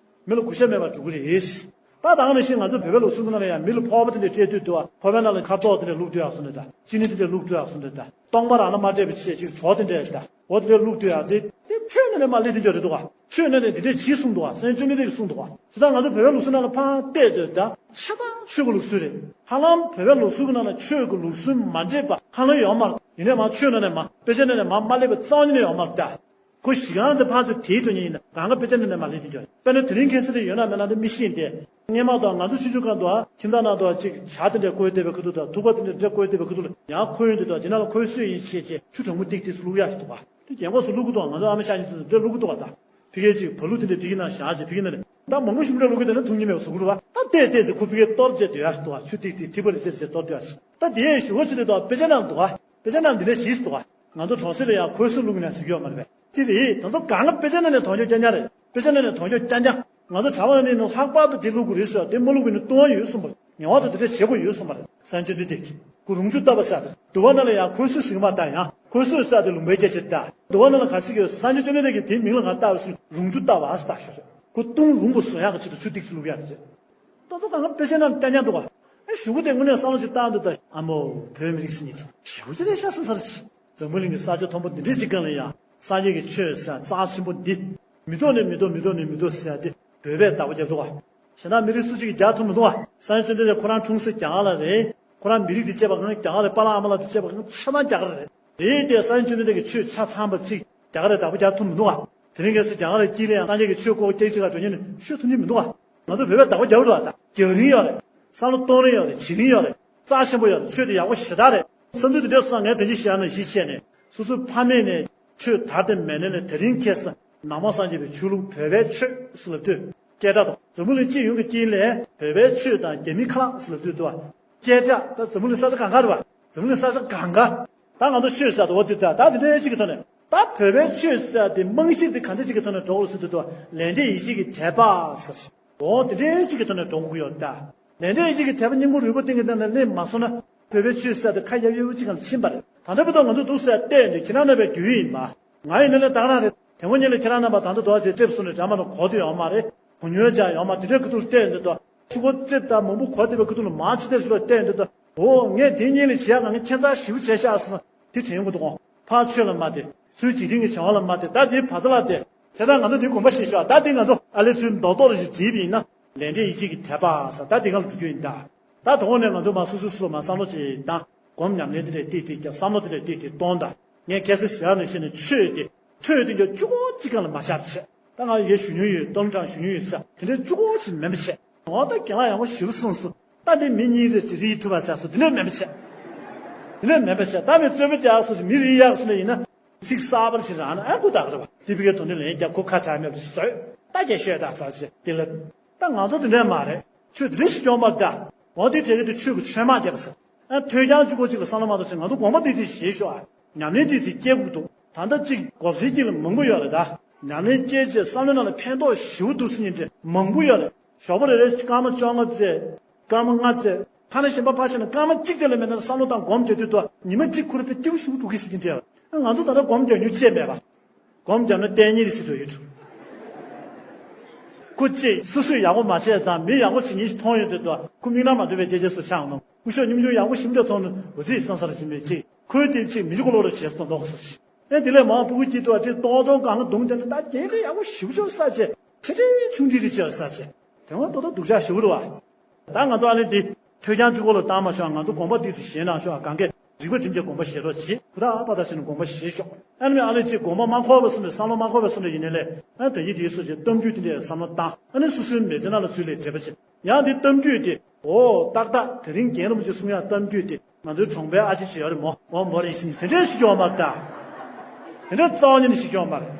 མི་ལ་གུས་ཞབས་མེད་པར་འགྲོ་གི་རེད། ད་ད་ག་ནང་བཞིན་ང་ཚོ་བོད་པའི་ལུགས་སྲོལ་གྱི་ནང་ལ་ཡང་མི་ལ་ཕོར་པ་དེ་འདྲ་སྤྲད་དུས་འདུག་ག། ཕོར་པའི་ནང་ལ་ཁ་དོག་དེ་འདྲ་བླུགས་འདུག་ཡག་སོང་ནས་ད། ཅི་ནི་དེ་འདྲ་བླུགས་འདུག་ཡག་སོང་ནས་ད། སྟོང་པ་རང་ལ་མ་སྤྲད་པ་བྱས་ཅིག་གྲོགས་དེ་འདྲ་ད། འོ་དེ་འདྲ་བླུགས་འདུག་ཡག་དེ་དེ་ཆོས་ནང་ནས་མར་སླེབས་དེ་འདྲ་རེད་འདུག་ག། ཆོས་ནང་ནས་དེ་འདྲ་བྱས་གསུངས་འདུག་ག། སངས་རྒྱས་བཅོམ་ལྡན་འདས་ཀྱིས་གསུངས་འདུག་ག། དེ་ད་ང་ཚོ་བོད་པའི་ལུགས་སྲོལ་ནང་ལ་ཕར་བལྟས་དུས་ད་ཆ་ཚང་ཆོས་ཀྱི་ལུགས་སྲོལ་རེད། ཧ་ལམ་བོད་པའི་ལུགས་སྲོལ་གྱི་ནང་ལ་ཆོས་ཀྱི་ལུགས་སྲོལ་མ་འདྲེས་པ་ཧ་ལམ་ཡོད་མ་རེད། ཡིན་ནའི་མར་ཆོས་ནང་ནས་མར་དཔེ་ཆ་ནང་ནས་མར་མ་སླེབས་པ་རྩ་བ་ཉིད་ནས་ཡོད་མ་རེད་ད། ཁོ་གཞི་རྐང་དེ་ཕར་ཚུར་དེའི་དོན་སྙིང་ཡིན་ན་གང་ག་དཔེ་ཆ་ནང་ནས་མར་སླེབས་དེ་འདྲ་རེད། དཔེར་ན་དེ་རིང་ཁ་སང་དེ་ཡོད་ན་མེད་ན་དེ་མི་ཤེས་ཏེ། སྔས་མ་དང་ང་ཚོ་ཆུང་ཆུང་སྒང་དུ་ཁྱིམ་ཚང་ནང་དུ་ཅིག་ཇ་དེ་འདྲ་བསྐོལ་བསྡད་པའི་ཁ་ཐུག་དང་ཐུག་པ་དེ་འདྲ་འདྲ་བསྐོལ་བསྡད་པའི་ཁ་ཐུག་ལ་ཡང་ཁོལ་ཡོང་དུས་དང་དེ་ནང་ལ་ཁོལ་སོས་ཡིན་ཞེས་བྱས་ཆུ་གྲང་མོ་ཏིག་ཏིག་བླུག་ཡག་ཞིག་འདུག་ག་དེ་རྒན་གོག་ཚོ་བླུག་གི་འདུག་ང་ཚོ་ཨ་མ་ཤ་ཞིག་ཚོ་འདྲ་བླུག་གི་འདུག་ག་ད་ཕ་གིར་ཅིག་བ་ལུག་དེ་འདྲ་ཕ་གི་ནང་བཞག་ཅིག་ཕ་གི་ནང་ནས་ད་མང་པོ་ཞིག་འདྲ་བླུག་གི་དེ་ནས་འཐུང་ཉན་མེད་པ་བཟོ་གི་རེད་བ། ད་བལྟས་བལྟས་ཚེ་ཁོ་ཕ་གིར་གཏོར་བྱས་སྡོད་ཡག་ཞིག་འདུག་ག་ཆུ་ཏིག་ཏིག་ཐིགས་པ་རེ་ཟེར་ཟེར་གཏོར་སྡོད་ཡག་ཞིག་ད་དེ་ཞུ་བ་ཆུ་དེ་དང་དཔེ་ཆ་ནང་འདུག་ག་དཔེ་ཆ་ནང་འདི་འདྲ་ཞིག་འདུག་ག་ང་ཚོ་གྲོང་གསེབ་ལ་ཡང་ཁོལ་སོས་བླུག་གི་ན་ཟེར་གྱི་ཡོད་མ་རེད་པས། དེ་རེད། ད་ཚོ་གང་ག་དཔེ་ཆ་ནང་ནས་མཐོང་ཆོག་རྐྱང་རྐྱང་རེད། དཔེ་ཆ་ནང་ནས་མཐོང་ཆོག་རྐྱང་རྐྱང་། ང་ཚོ་གྲྭ་པ་ནས་ནི་ལྷག་པར་དུ་དེ་བླུག་དགོས་རེད་ཟེར་བ་དེ་མ་བླུག་པའི་ནི་ལྟུང་བ་ཡོད་གསུངས་པ་རེད། ངེས་པར་དུ་དེ་འདྲ་བྱེད་དགོས་ཡོད་གསུངས་པ་རེད། སངས་རྒྱས་བཅོམ་ལྡན་འདས་ཀྱིས་ཁོ་རོང་ཆུ་བཏབ་པ་ཟེར་དེ་དུ་བ་ནང་ལ་ཡང་ཁོལ་སོས་ཟེར་གྱི་མ་རེད་ད། ཡང་ཁོལ་སོས་ཟེར་དེ་ལུང་པའི་སྐད་ཆ་རེད་ད། དུ་བ་ནང་ལ་ག་ཟེར་གྱི་ཡོད། སངས་རྒྱས་བཅོམ་ལྡན་འདས་ཀྱིས་དེའི་མིང་ལ་ག་བཏགས་པ་ཟེར་རོང་ཆུ་བཏབ་པ་ཟེར་བཏགས་ཤོག་རེད། ཁོ་ལྟུང་རུང་བ་བཟོ་ཡག་གི་ཆེད་དུ་ཆུ་ཏིག་ཙམ་བླུག་ཡག་དེ་རེད། ད་ཚོ་གང་ག་དཔེ་ཆ་ནང་རྐྱང་རྐྱང་འདུག་ག་ཨེ་གཞུག་གུ་དེ་དངོས་གནས་བསམ་བློ་ཅིག་བཏང་འདུག་ད། ཨ་མོ། བོད་མི་རིགས་ཟེར་མཁན་དེ་ཞེ་པོ་ཅིག་རེད་ཤག་བསམ་ས་རེད། འཛམ་བུ་གླིང་གི་ས་ཆ་མཐོན་པོ་འདི་འདྲའི་ཅིག་སྒང་ལ་ཡང་སངས་རྒྱས་ཀྱི་ཆོས་ཟེར་རྩ་ཆེན་པོ་འདི་མི་ཐོག་ནས་མི་ཐོག་མི་ཐོག་ནས་མི་ཐོག་ཟེར་ཏེ་བོད་པས་བདག་པོ་རྒྱབ་འདུག་ག་གཞན་དག་མི་རིགས་སུ་གཅིག་གིས་རྒྱག་ཐུབ་མི་འདུག་ག་སངས་རྒྱས་བཅོམ་ལྡན་འདས་ཁོ་རང་འཁྲུངས་ས་རྒྱ་གར་ལ་རེད། ཁོ་རང་མི་རིགས་དེ་གཅེས་པ་གང་རྒྱ་གར་རེད། པཱ་ལགས་ཨ་མ་ལགས་དེ་གཅེས་པ་གང་ཆ་ཚང་རྒྱ་གར་རེད། རེད་དེ་སངས་རྒྱས་བཅོམ་ལྡན་འདས་ཀྱི་ཆོས་ཆ་ཚང་པ་གཅིག་རྒྱ་གར་རེ་བདག་པོ་རྒྱག་ཐུབ་མི་འདུག་ག་དེ་རིང་ཁ་སང་རྒྱ་གར་ལ་དཀྱིལ་ལ་ཡང་སངས་རྒྱས་ཀྱི་ཆོས་ཁོ་སྐད་ཅིག་ལ་འགྲོ་ཉེན་ནས་ཤོད་ཐུབ་ཉེན་མི་འདུག་ག་ང་ཚོ་བོད་པས་བདག་པོ་རྒྱག་འདུག་ག་ད་རྒྱག་རིན་ཡོད་རེད། བསམ་བློ་གཏོང་རིན་ཡོད་རེད། བྱེད་རིན་ཡོད་རེད། རྩ་ཆེན་པོ་ཡོད་རེད། ཆོས་དེ་ཡག་པོ་ཞེ་དྲག་རེད། བསམ་ཚུལ་དེ་འདྲ་སོང་ཙང་ངས་དོན་གྱི་བཤད་ན་གཞི་བྱས་ནས་སོ་སོའི་ཕ་མེས་ནས་ཆོས་དར་ཏེ་མེད་ནས་ལས་དེ་རིང་ཁ་སང་ནང་པ་སངས་རྒྱས་པའི་ཆོས་ལུགས་བོད་པའི་ཆོས་སུ་ལབ་དུས་སྐད་གྲགས་དང་འཛམ་བུ་གླིང་སྤྱི་ཡོངས་ཀྱི་དཀྱིལ་ལ་བོད་པའི་ཆོས་དང་རྒྱ་མིའི་ཁ་ལག་སུ་ལབ་དུས་དུ་བ། སྐད་གྲགས་ད་འཛམ་བུ་གླིང་ས་ཆ་གང་ག་རེད་བ། འཛམ་བུ་གླིང་ས་ཆ་གང་ག་ད་ང་ཚོ་ཆོས་ཟེར་དུ་བ་དུས་ད་ད་དེ་འདྲའི་གཅིག་གི་ཐོག་ནས་ད་བོད་པའི་ཆོས་ཟེར་དེ་རྨང་གཞི་དེ་ག་འདྲ་གཅིག་གི་ཐོག་ནས་འགྲོ་དགོས་ཟེར་དུས་དུ་བ་ལས་འབྲས་ཡིད་བྱེད་ཀྱི་དད་པ་ཟེར་ཞིང་འོ་དེ་འདྲའི་གཅིག་གི་ཐོག་ནས་འགྲོ་དགོས་ཀྱི་ཡོད་ད། ལས་འབྲས་ཡིད་བྱེད་ཀྱི་དད་པ་སྙིང་ཁོང་རུས་པ་གཏིང་གི་སྟེང་ནས་སླེབས་མ་སོང་ན་བོད་པའི་ཆོས་ཟེར་དེ་ཁ་གཡབ་གཡབ་གཅིག་གང་ལ་ཕྱིན་པ་རེད། ད་ལྟ་བར་དུ་ང་ཚོ་འདུག་ཟེར་བལྟས་འདི་ཁྱེད་རང་རྣམ་པའི་རྒྱུས་ཡིན་པ། ང་ཡིན་ན་ལས་ད་ག་རང་རེད། དེ་སྔོན་ཉིན་ལས་ཁྱེད་རང་རྣམ་པ་ད་ལྟ་དོ་བ་དེ་ལྟེབ་སོང་ནས་འགྲམ་མ་དང་གོ་དུ་ཡོང་མ་རེད། གོ་ཉོལ་ཅག་ཡོང་མ་དེ་འདྲའི་ཁ་ཐུག་བལྟས་འདི་དོ། ཆུ་ཁོ་ལྟེབ་དང་མང་པོ་གོ་བསྡད་པའི་ཁ་ཐུག་ལ་མང་ཆེ་དེ་རེད་བལྟས་འདི་དོ། འོ་ངས་དེ་ཉིན་ལས་བྱེད་ཡག་ང་ངས་ཁྱད་མཚར་ཞིབ་བྱས་ཤག་ཟེར་དེ་དྲན་གི་འདུག་གོ་ཕར་ཆོས་ལ་མ་དེ། ཚུལ་འཇིག་རྟེན་གྱི་བྱ་བ་ལ་མ་དེ་ད་དེ་བ་ཚ་ལ་དེ། བྱས་ཙང་ང་ཚོ་དེ་དགོངས་པ་བཞེས་ཤོག་ད་དེ་ང་ཚོ་ཨ་ལེ་ཚུལ་མདོག་མདོག་ལ་ཞིག་བྲིས་པ་ཡིན་ན་ལས་འབྲས་ཡིད་བྱེད་ཀྱི་དད་པ་ཟེར་ད་དེ་ག་ལ་འགྲོ་རྒྱུ་ཡིན་ད། ད་དོ་ནས་ང་ཚོ་མ་སོ་སོ་སོ་མ་བསམ་བློ་ཅིག་བཏང་སྒོམ་ཉམས་ལེན་དེ་ལས་ཏིག་ཏིག་ཀྱང་བསམ་བློ་དེ་ལས་ཏིག་ཏིག་གཏོང་དང་། ངས་ཁ་སང་ཞལ་ནས་བཤད་ནས་ཆོས་དེ་ཐོས་དེ་འཇོག་གཅིག་གང་ལ་མ་བཞག་བྱས། ད་ང་ཡེ་ཞུ་མྱོང་ཡོད་སྟོན་གྲངས་ཞུ་མྱོང་ཡོད་ས་དེ་འདྲའི་གཅིག་གཅིག་མིན་པ་བྱས། འོ་ད་རྒན་ལགས་ཡག་པོ་ཞེ་པོ་གསུངས་སོང་། ད་འདི་མི་གཉིས་རེ་ཅིག་རིག་ཐུབ་པ་ཟེར་སོང་དེ་འདྲའི་མིན་པ་བྱས། དེ་འདྲའི་མིན་པ་བྱས་ད་མི་རྩོད་པ་རྒྱག་སོང་ཞིག་མི་རིག་ཡག་སོང་ལ་ཡིན་ན། ཚིག་གསར་པར་ཞིག་རང་ན་ཨ་ཁུ་ད་ག་རེ་བ་དེ་བི་གའི་དོན་དེ་ལན་རྒྱབ་ཁོ་ཁ་གྲག་མེད་པ་ཞིག་བཟོས། ད་རྒྱ་ཤོད་ད་ཟེར་ཞིག་དེ་ལ། ད་ང་ཚོ་དེ་འདྲས་མ་རེད། ཆོས་དེ་འདྲས་ཞིག་སྐྱོང་བར་ད། འོ་དེ་དྲན་གི་དེ་ཆོས་ཀྱི་ཆོས་མ་རྒྱབ་ཟེར། ཨ་ཐོས་རྐྱང་གཅིག་པོ་གཅིག་ལ་བསམ་བློ་མ་བཏང་ཅིག་ང་ཚོ་དགོངས་པ་དེ་དེ་བཞེས་ཤོག་ཨ། ཉམས་ལེན་དེ་ཚིག་སྐྱེ་དགོས་འདུག་ད་ལྟ་གཅིག་སྒོ་ཟིལ་གྱི་ལ་མང་པོ་ཡོད་རེད་ད། ཉམས་ལེན་སྐྱེ་རྗེས་བསམ་བློའི་ནང་ལ་ཕན་ཐོགས་ཞེ་པོ་འདུག་ཟེར་མཁན་དེ་མང་པོ་ཡོད་རེད། ཞོགས་པ་རེ་རེ་སྐར་མ་བཅོ་ལྔ་བཙལ། སྐར་མ་ལྔ་བཙལ། ཐ་ན་གཞན་པ་ཕར་ཕྱིན་ན་སྐར་མ་གཅིག་དེ་ལ་མེད་ན་བསམ་བློ་བཏང་སྒོམ་རྒྱག་དུས་དུ་ཉི་མ་གཅིག་ཁོ་རང་དཔེ་སྐྱིད་པོ་ཞེ་པོ་འགྲོ་གི་ཟེར་གྱིན་འདྲ། ང་ཚོ་ད་ལྟ་སྒོམ་རྒྱག་མྱོང་ཅེས་མེད་པ། སྒོམ་བརྒྱབ་ན་ལྟས་ངན་རེ་ཞིག་འགྲོ་ཡོད་འགྲོ། ཁོ་ཅིག་སོ་སོས་ཡག་པོ་མ་བྱས་ཙང་མི་ཡག་པོ་ཅིག་ཉིད་ཞིག་མཐོང་ཡོང་དུས་དུ་ཁོ་མིག་ནང་མ་འགྲོ་བའི་སྐད་ཆ་སུ་ཆགས་ནོ། སྐུ་ཞབས་སྙོམས་འཇུག་ཡག་པོ་ཞིམ་འདྲ་མཐོང་ནས་འོ་ཙི་སང་སར་ཞིམ་པའི་ཅིག་ཁོའི་དེབ་ཅིག་མི་འཇུག་གོ་ལོ་རེ་བྱས་སོང་མདོག་སོ་ཞིག་ཨེ་དེ་ལས་མང་པོ་གི་དུ་བ་ཅིག་ཏོག་ཙམ་གང་ག་རྡུང་དེ་ནས་ད་རྒྱལ་ཁ་ཡག་པོ་ཞིབ་ཆོག་ས་ཆེ་ཆེ་ཆེ་ཆུང་ཆུང་རེ་ཆེ་ས་ཆེ་དེ་བ་ཏོ་ཏོ་སྡུག་ཅག་ཞིབ་འདུག་བ། ད་ང་ཚོ་ཨ་ལེ་འདི་ཐོས་རྐྱང་གཅིག་པོ་ལ་བཏང་མ་ཤོག་ང་ཚོ་དགོངས་པ་འདི་ཚོ་བཞེས་གནང་ཤོག་གང་གས་རིག་པ་སྒྲིམ་བྱས་དགོངས་པ་བཞེས་རོགས་གྱིས། ཧུར་ཐག་པ་ཐག་བྱས་ནས་དགོངས་པ་བཞེས་ཤོག་ཨ་ནི་མི་ཨ་ལེ་ཅིག་དགོངས་པ་མ་འཁོར་བ་སོང་ནས་བསམ་བློ་མ་འཁོར་བ་སོང་ནས་ཡིན་ནའི་ལས་ཨ་ད་ཡིད་དེའི་སོ་ཅིག་གཏམ་རྒྱུད་དེ་འདྲའི་བསམ་བློ་བཏང་ཨ་ནི་སོ་སོའི་མི་ཚེ་ནང་ལ་ཚུར་ལས་འབྲེལ་བ་བྱེད། ཡང་འདི་གཏམ་རྒྱུད་དེ་འོ་ཏག་ཏག་དེ་རིང་རྒན་རིན་པོ་ཆེ་གསུང་ཡག་གཏམ་རྒྱུད་དེ་ང་ཚོའི་གྲོང་པའི་ཨ་ཅེ་ཅིག་ཡོད་རེད་མོ། འོ་མོ་རེད་ཟིན་དེ་འདྲའི་ཞིག་ཡོད་མ་རེད་ད། དེ་འདྲའི་རྩ་བ་ཉིད་ནས་ཞིག་ཡོད་མ་རེད།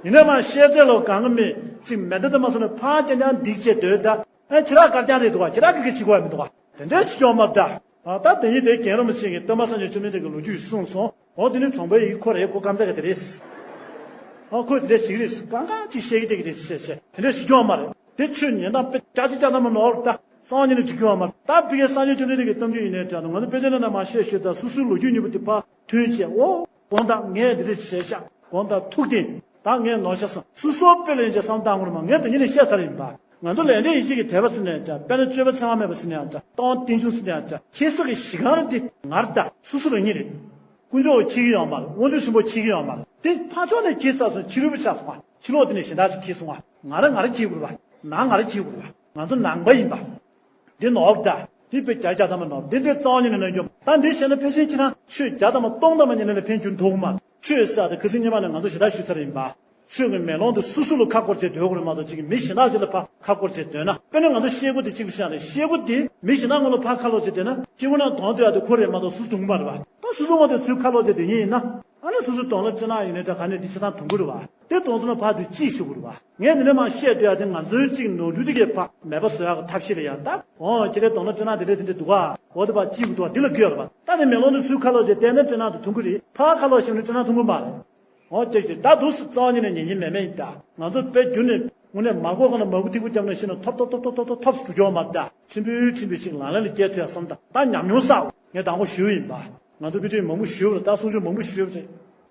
ཡིན་ནའི་མ་བཤད་ཚད་ལོ་གང་གི་མི་ཅིག་མེ་མདའ་དེ་མ་སོང་ནས་ཕར་རྐྱང་རྐྱང་འདིག་བྱས་སྡོད་ད། ཨ་ཁྱེད་རང་དཀར་རྐྱང་རེད་འདུག་ག་ཁྱེད་རང་གི་གི་བྱེད་དགོས་ཡ་མི་འདུག་ག་དེ་འདྲའི་ཞིག་ཡོད་མ་རེད་ད། ཨ་ད་དེ་ཡིན་དེ་རྒན་རིན་པོ་ཆེ་གིས་སྟོན་པ་སངས་རྒྱས་བཅོམ་ལྡན་འདས་ཀྱི་ལོ་རྒྱུས་གསུངས་སོང་། འོ་དེ་ནི་གྲོང་པའི་ཡིག་ཁོ་རེད་ཁོ་རྐང་རྩེད་ག་དེ་རེད། ཨ་ཁོས་དེ་འདྲ་ཞིག་རེད་གང་གང་ཅིག་བཤད་ཀྱི་བསྡད་ཀྱི་རེད་ཟེར་བཤད་བཤད་དེ་འདྲ་ཞིག་ཀྱང་མ་རེད། དེ་ཆོས་ཉན་སྟངས་དཔེ་ཅག་ཅིག་ཅག་ཙམ་མ་ནོར་ད་སང་ཉིན་ནས་འགྲིག་ཀྱི་ཡོད་མ་རེད། ད་ཕ་གིའི་སངས་རྒྱས་བཅོམ་ལྡན་འདས་ཀྱི་གཏམ་རྒྱུད་ཡིན་ནའི་འདྲ་ང་ཚོ་དཔེ་ཆ་ནང་ན་མ་བཤད་ཞོར་ད་སོ་སོའི་ལོ་རྒྱུས་མཉམ་པོ་དེ་ཕར་ཐོན་བྱས་འོ་དགོངས་དག་ངས་འདི་འདྲ་བྱས་ཤག་དགོངས་དག་ཐུགས་བདེན་ད་ངས་ནོར་ཤག་བསམ་སོ་སོ་དཔེ་ལེན་བྱས་བསམ་བཏང་དགོས་རེད་མ་ངས་དེ་ཉིན་ནས་བཤད་ཚར་ཡིན་པ། ང་ཚོ་ལས་འབྲས་ཡིད་བྱེད་ཀྱི་དད་པ་ཟེར་ནའི་འདྲ་དཔེར་ན་སྤྱོད་པ་ཚད་མ་མེད་པ་ཟེར་ནའི་འདྲ་སྟོང་རྟེན་འབྱུང་ཟེར་ནའི་འདྲ་ཁྱེད་ཚོ་གི་གཞི་གང་རེད་དེ་ང་རེད་ད་སོ་སོ་རང་ཉིད་རེད། དཀོན་མཆོག་གིས་ཁྱེར་གྱི་ཡོད་མ་རེད། དབང་ཕྱུག་ཆེན་པོས་ཁྱེར་གྱི་ཡོད་མ་རེད། དེ་ཕར་ཕྱོགས་ནས་ཁྱེར་ཚར་སོང་ཕྱི་རོལ་པ་ཆགས་སོང་བ། ཕྱི་ལོགས་དེ་ནས་གཞན་དག་ཅིག་ཁྱེར་སོང་བ། ང་རང་ང་རང་ཁྱེར་དགོས་རེད་བ། ནང་ང་རང་ཁྱེར་དགོས་རེད་བ། ང་ཚོ་ནང་པ་ཡིན་པ། འདི་ནོར་བ་ད། འདི་དཔེ་རྒྱ་རྒྱ་ཐ་མ་ནོར་བ་འདི་འདྲའི་རྩ་བ་ཉིད་ནས་གནོན་རྒྱུ་ད་འདི་བཤད་ན་ཕལ་ཆེར་ཁྱེད་རང་ཆོས་བརྒྱ་ཐ་མ་སྟོང་ཐ་མ་ཉིད་ནས་ཕན་རྒྱུ་འདུག་མ། ཆོས་ཟེར་དེ་ཁ་སང་སྔོན་མ་ནས་ང་ཚོ་ཞེ་དྲག་ཞུས་ཚར་ཡིན་པ། ཆོས་ཀྱི་མེ་ལོང་དེ་སོ་སོ་ལ་ཁ་སྐོར་བྱེད་སྡོད་དགོས་རེད་མ་གཏོགས། ཅིག་མི་གཞན་དག་ཅིག་ལ་ཕར་ཁ་སྐོར་བྱེད་སྡོད་ན། དཔེར་ན་ང་ཚོ་ཤེལ་སྒོ་དེ་གཅིག་པུ་བཞག་ནས། ཤེལ་སྒོ་དེ་མི་གཞན་དག་ངོ་ལ་ཕར་ཁ་ལོག་བྱེད་སྡོད་ན། སྤྱི་བོ་ནང་དོང་དེ་ཡར་དེ་ཁོ་རེད་མ་གཏོགས་སུ་དུང་མ་རེད་བ། ད་སོ་སོ་ངོ་དེ་ཚུར་ཁ་ལོག་བྱེད་སྡོད་མཁན་ཡིན་ན། ཨ་ནི་སོ་སོའི་དོང་ལ་སྤྱིར་ན་ཡིན་ནའི་འདྲ། ག་ནས་འདི་ཆ་ཚང་དུང་གི་རེད་བ། དེ་དོང་ཚོ་ན་ཕར་ཚུར་གཅིག་ཞུ་དགོས་རེད་བ། ངས་འདི་ནས་མར་བཤད་སྡོད་ཡ་དེ། ང་ཚོའི་གཅིག་ནོར་འཁྲུལ་དེ་གས་ཕར་མེད་པ་བཟོ་ཡ་གི་ཐབས་ཤེས་ལ་ཡ། ད་འོ་ཁྱེད་རའི་དོང་ལ་སྤྱིར་ན་དེ་འདྲ་དེ་འདྲ་འདུག་ག་འོ་དེ་ཕར་གཅིག་གི་འདུག་ག་འདི་ལ་དགོས་རེད་བ། ད་དེ་མེ་ལོང་དེ་ཚུར་ཁ་ལོག་བྱས་བལྟས་ན་སྤྱིར་ན་དེ་དུང་གི་རེད། ཕར་ཁ་ལོག་བྱས་ན་སྤྱིར་ན་དུང་གི་མ་རེད། འོ་ཅེས་ཅེས། ད་འདུག་སེ་རྩ་བ་ཉིད་ནས་ཉན་ཉན་མེད་མེད་ཡིན་ད། ང་ཚོ་དཔེ་རྒྱུན་ནས་དངོས་གནས་མར་ཀོ་གང་ལ་མར་ཁུ་ཐིགས་པོ་བརྒྱབ་ནང་བཞིན་ཐོབ་ཐོབ་ཐོབ་ཐོབ་ཐོབ་ཐོབ་ཐོབ་སུ་འགྲོ་རྒྱུ་མ་རེད་ད། ཕྲན་བུ་ཕྲན་བུ་ཅིག་ལག་ལེན་ལ་བསྐྱལ་ཐུབ་ཡ་བསམ་ད། ད་ཉམས་མྱོང་བསགས། ངས་དང་པོ་ཞུས་ཡིན་པ། ང་ཚོ་དཔེ་ཁྲིད་མང་པོ་ཞུས་པ་རེད། ད་གསུང་ཆོས་མང་པོ་ཞུས་པ་རེད།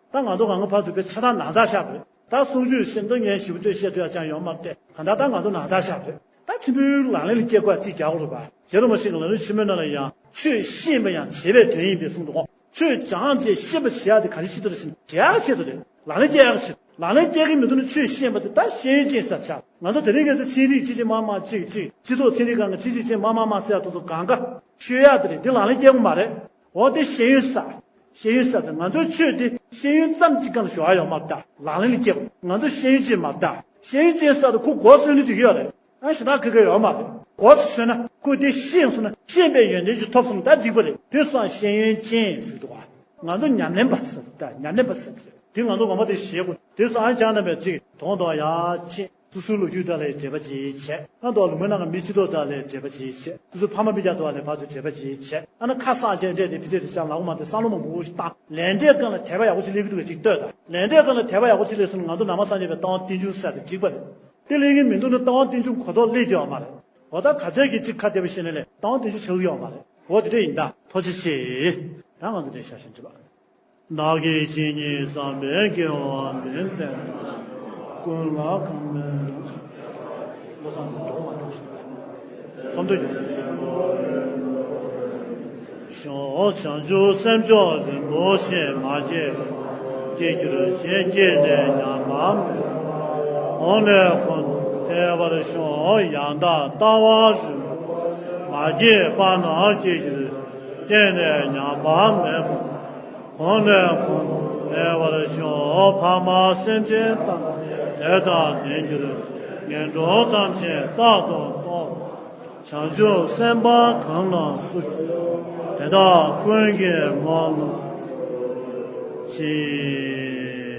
ད་ང་ཚོ་གང་ག་ཕར་ཚུར་དཔེ་ཆ་ཚང་ནང་ཚགས་བཞག་པ་རེད། ད་གསུང་ཆོས་བཤད་མདོ་ངས་ཞིབ་པོ་བསྟོད་བཤད་ཐུབ་ཡ་ཅང་ཡོད་མ་རེད། གང་ལྟར་ད་ང་ཚོ་ནང་ཚགས་བཞག་པ་རེད། ད་ཕྲན་བུ་ལག་ལེན་ལ་བསྐྱལ་དགོས་ཡ་རྩིས་རྒྱག་དགོས་རེད་པ། རྗེ་རིན་པོ་ཆེ་གི་ལམ་རིམ་ཆེན་མོའི་ནང་ལ་ཡང་ཆོས་ཤེས་པ་ཡང་བྱེད་པའི་དོན་ཡིན་པའི་གསུངས་འདུག་གོ། ཆོས་སྦྱངས་བྱས་ཤེས་པར་བྱེད་ཡག་དེ་ག་རེ་བྱེད་དགོས་རེད་ཟེར་ན། བྱེད་ཡག་བྱེད་དགོས་རེད། ལག་ལེན་བསྐྱལ་ཡག་བྱེད། ལག་ལེན་བསྐྱལ་གྱི་མི་འདུག་ན་ཆོས་ཤེས་པ་དེ་ད་ཤེས་ཡོན་ཅན་ཟེར་ཆགས། ང་ཚོ་དེ་རིང་ཁ་སང་ཚན་རིག་གཅིག་གཅིག་མ་མ་གཅིག་གཅིག་སྤྱི་ཚོགས་ཚན་རིག་སྒང་གི་གཅིག་གཅིག་གཅིག་མ་མ་མ་ཟེར་ཡག་དེ་ཚོ་གང་ག་ཆོས་ཡག་དེ་རེད། དེ་ལག་ལེན་བསྐྱལ་དགོས་མ་རེད། འོ་དེ་ཤེས་ཡོན་ས། ཤེས་ཡོན་ས་དེ་ང་ཚོའི་ཆོས་དེ་ཤེས་ཡོན་ཙམ་གཅིག་སྒང་ལ་ཞུགས་ཡག་ཡོད་མ་རེད་ད། ལག་ལེན་ལ་བསྐྱལ་དགོས། ང་ཚོ་ཤེས་ཡོན་ཅན་མ་རེད་ད། ཤེས་ཡོན་ཅན་ས་དེ་ཁོ་མགོ་ཚོས་ནས་འགྲིག་གི་ཡོད་རེད། ཨ་ཞེ་དྲག་གི་གི་ཡོད་མ་རེད། གོ་ཚོད་ཚོད་ན་ཁོས་དེ་ཤེས་སོང་ན་ཤེས་པའི་ཡོན་ཏན་ཞིག་ཐོབ་སོང་ན་ད་འགྲིག་པ་རེད། དེ་སོང་ཤེས་ཡོན་ཅན་ཟེར་འདུག་ག་ང་ཚོ་ཉམས་ལེན་པ་ཟེར་ད། ཉམས་ལེན་པ་ཟེར་དེ་ང་ཚོ་ངོ་མ་དེ་ཤེས་དགོས། དེ་སོང་ཨ་ཅག་རྣམ་པས་ཅིག་དོང་དོ་ཡག་ཆེ། སོ་སོའི་ལོ་རྒྱུས་དག་ལ་འབྲེལ་བ་ཅིག་བྱས། ཨ་མདོ་ལུང་པའི་ནང་གི་མི་སྤྱི་ཚོགས་དག་ལ་འབྲེལ་བ་ཅིག་བྱས། སོ་སོའི་ཕ་མ་སྤུན་ཀྱག་དག་ལ་ཕར་ཚུར་འབྲེལ་བ་ཅིག་བྱས། ཨ་ན་ཁ་གསག་བྱས་འདྲེ་དེ་ཕི་ཏྲེ་དེ་ཅང་ལབ་གི་མ་རེད། བསམ་བློ་མང་པོ་ཞིག་བཏང་། ལས་འབྲས་སྒང་ལ་དད་པ་ཡག་པོ་ཅིག་སླེབས་ཀྱི་འདུག་གས་ཅིག་ལྟོས་དང་། ལས་འབྲས་སྒང་ལ་དད་པ་ཡག་པོ་ཅིག་སླེབས་སོང་ན་ང་ཚོ་ནང་པ་སངས་རྒྱས་པའི་རྟ་དབང་བསྟན་འགྱུར་ཟེར་དེ་འགྲིག་པ་རེད། དེ་སླེབས་ཀྱི་མི་འདུག་ན་རྟ་དབང་བསྟན་འགྱུར་གོ་རྟོགས་སླེབས་ཀྱི་ཡོད་མ་རེད། འོ་ད་ག་ཚད་ཀྱི་གཅིག་ཁ་བདེ་པོ་བཤད་ན་ལས་རྟ་དབང་བསྟན་འགྱུར་ཆགས་ཀྱི་ཡོད་མ་རེད། འོ་དེ་འདྲ་ཡིན་ད། ཐུགས་རྗེ་ཆེ། ད་ང་ཚོ་འདིར་ཞག་བཞིན་བྱེད་པ། བདག་གིས་ཇི་སྙེད་བསམ་པའི་དགེ་བ་འདི་ལྟར་ཀུན་ལ་གང་ལེགས་བློ་བཟང་གིས་འདོགས་མ་འདོགས་ཤིག་ཁོམ་དུ་ཡོད་ཟེར། བྱང་ཆུབ་སེམས་མཆོག་རིན་པོ་ཆེ་མ་སྐྱེས། སྐྱེ་འགྱུར་ཅན་སྐྱེས་ནས་ཉམས་པ་མེད། གོང་ནས་གོང་དུ་འཕེལ་བར་ཤོག་ཡང་དག་ལྟ་བ་རིན་པོ་ཆེ་མ་སྐྱེས་པ་ན་སྐྱེ་འགྱུར་སྐྱེས་ནས་ཉམས་པ་མེད་པ། གོང་ནས་གོང་དུ་འཕེལ་བར་ཤོག་ཕ་མ་སེམས་ཅན་ཐམས་ཅད་དེ་ལྟར་བདེ་འགྱུར་ཅིག་ངན་འགྲོ་ཐམས་ཅད་རྟག་ཏུ་སྟོངས། བྱང་ཆུབ་སེམས་དཔའ་གང་ལ་སུ་ཞུགས། དེ་དག་ཀུན་གྱི་ངོ་ལ་ཤོག་ཅིག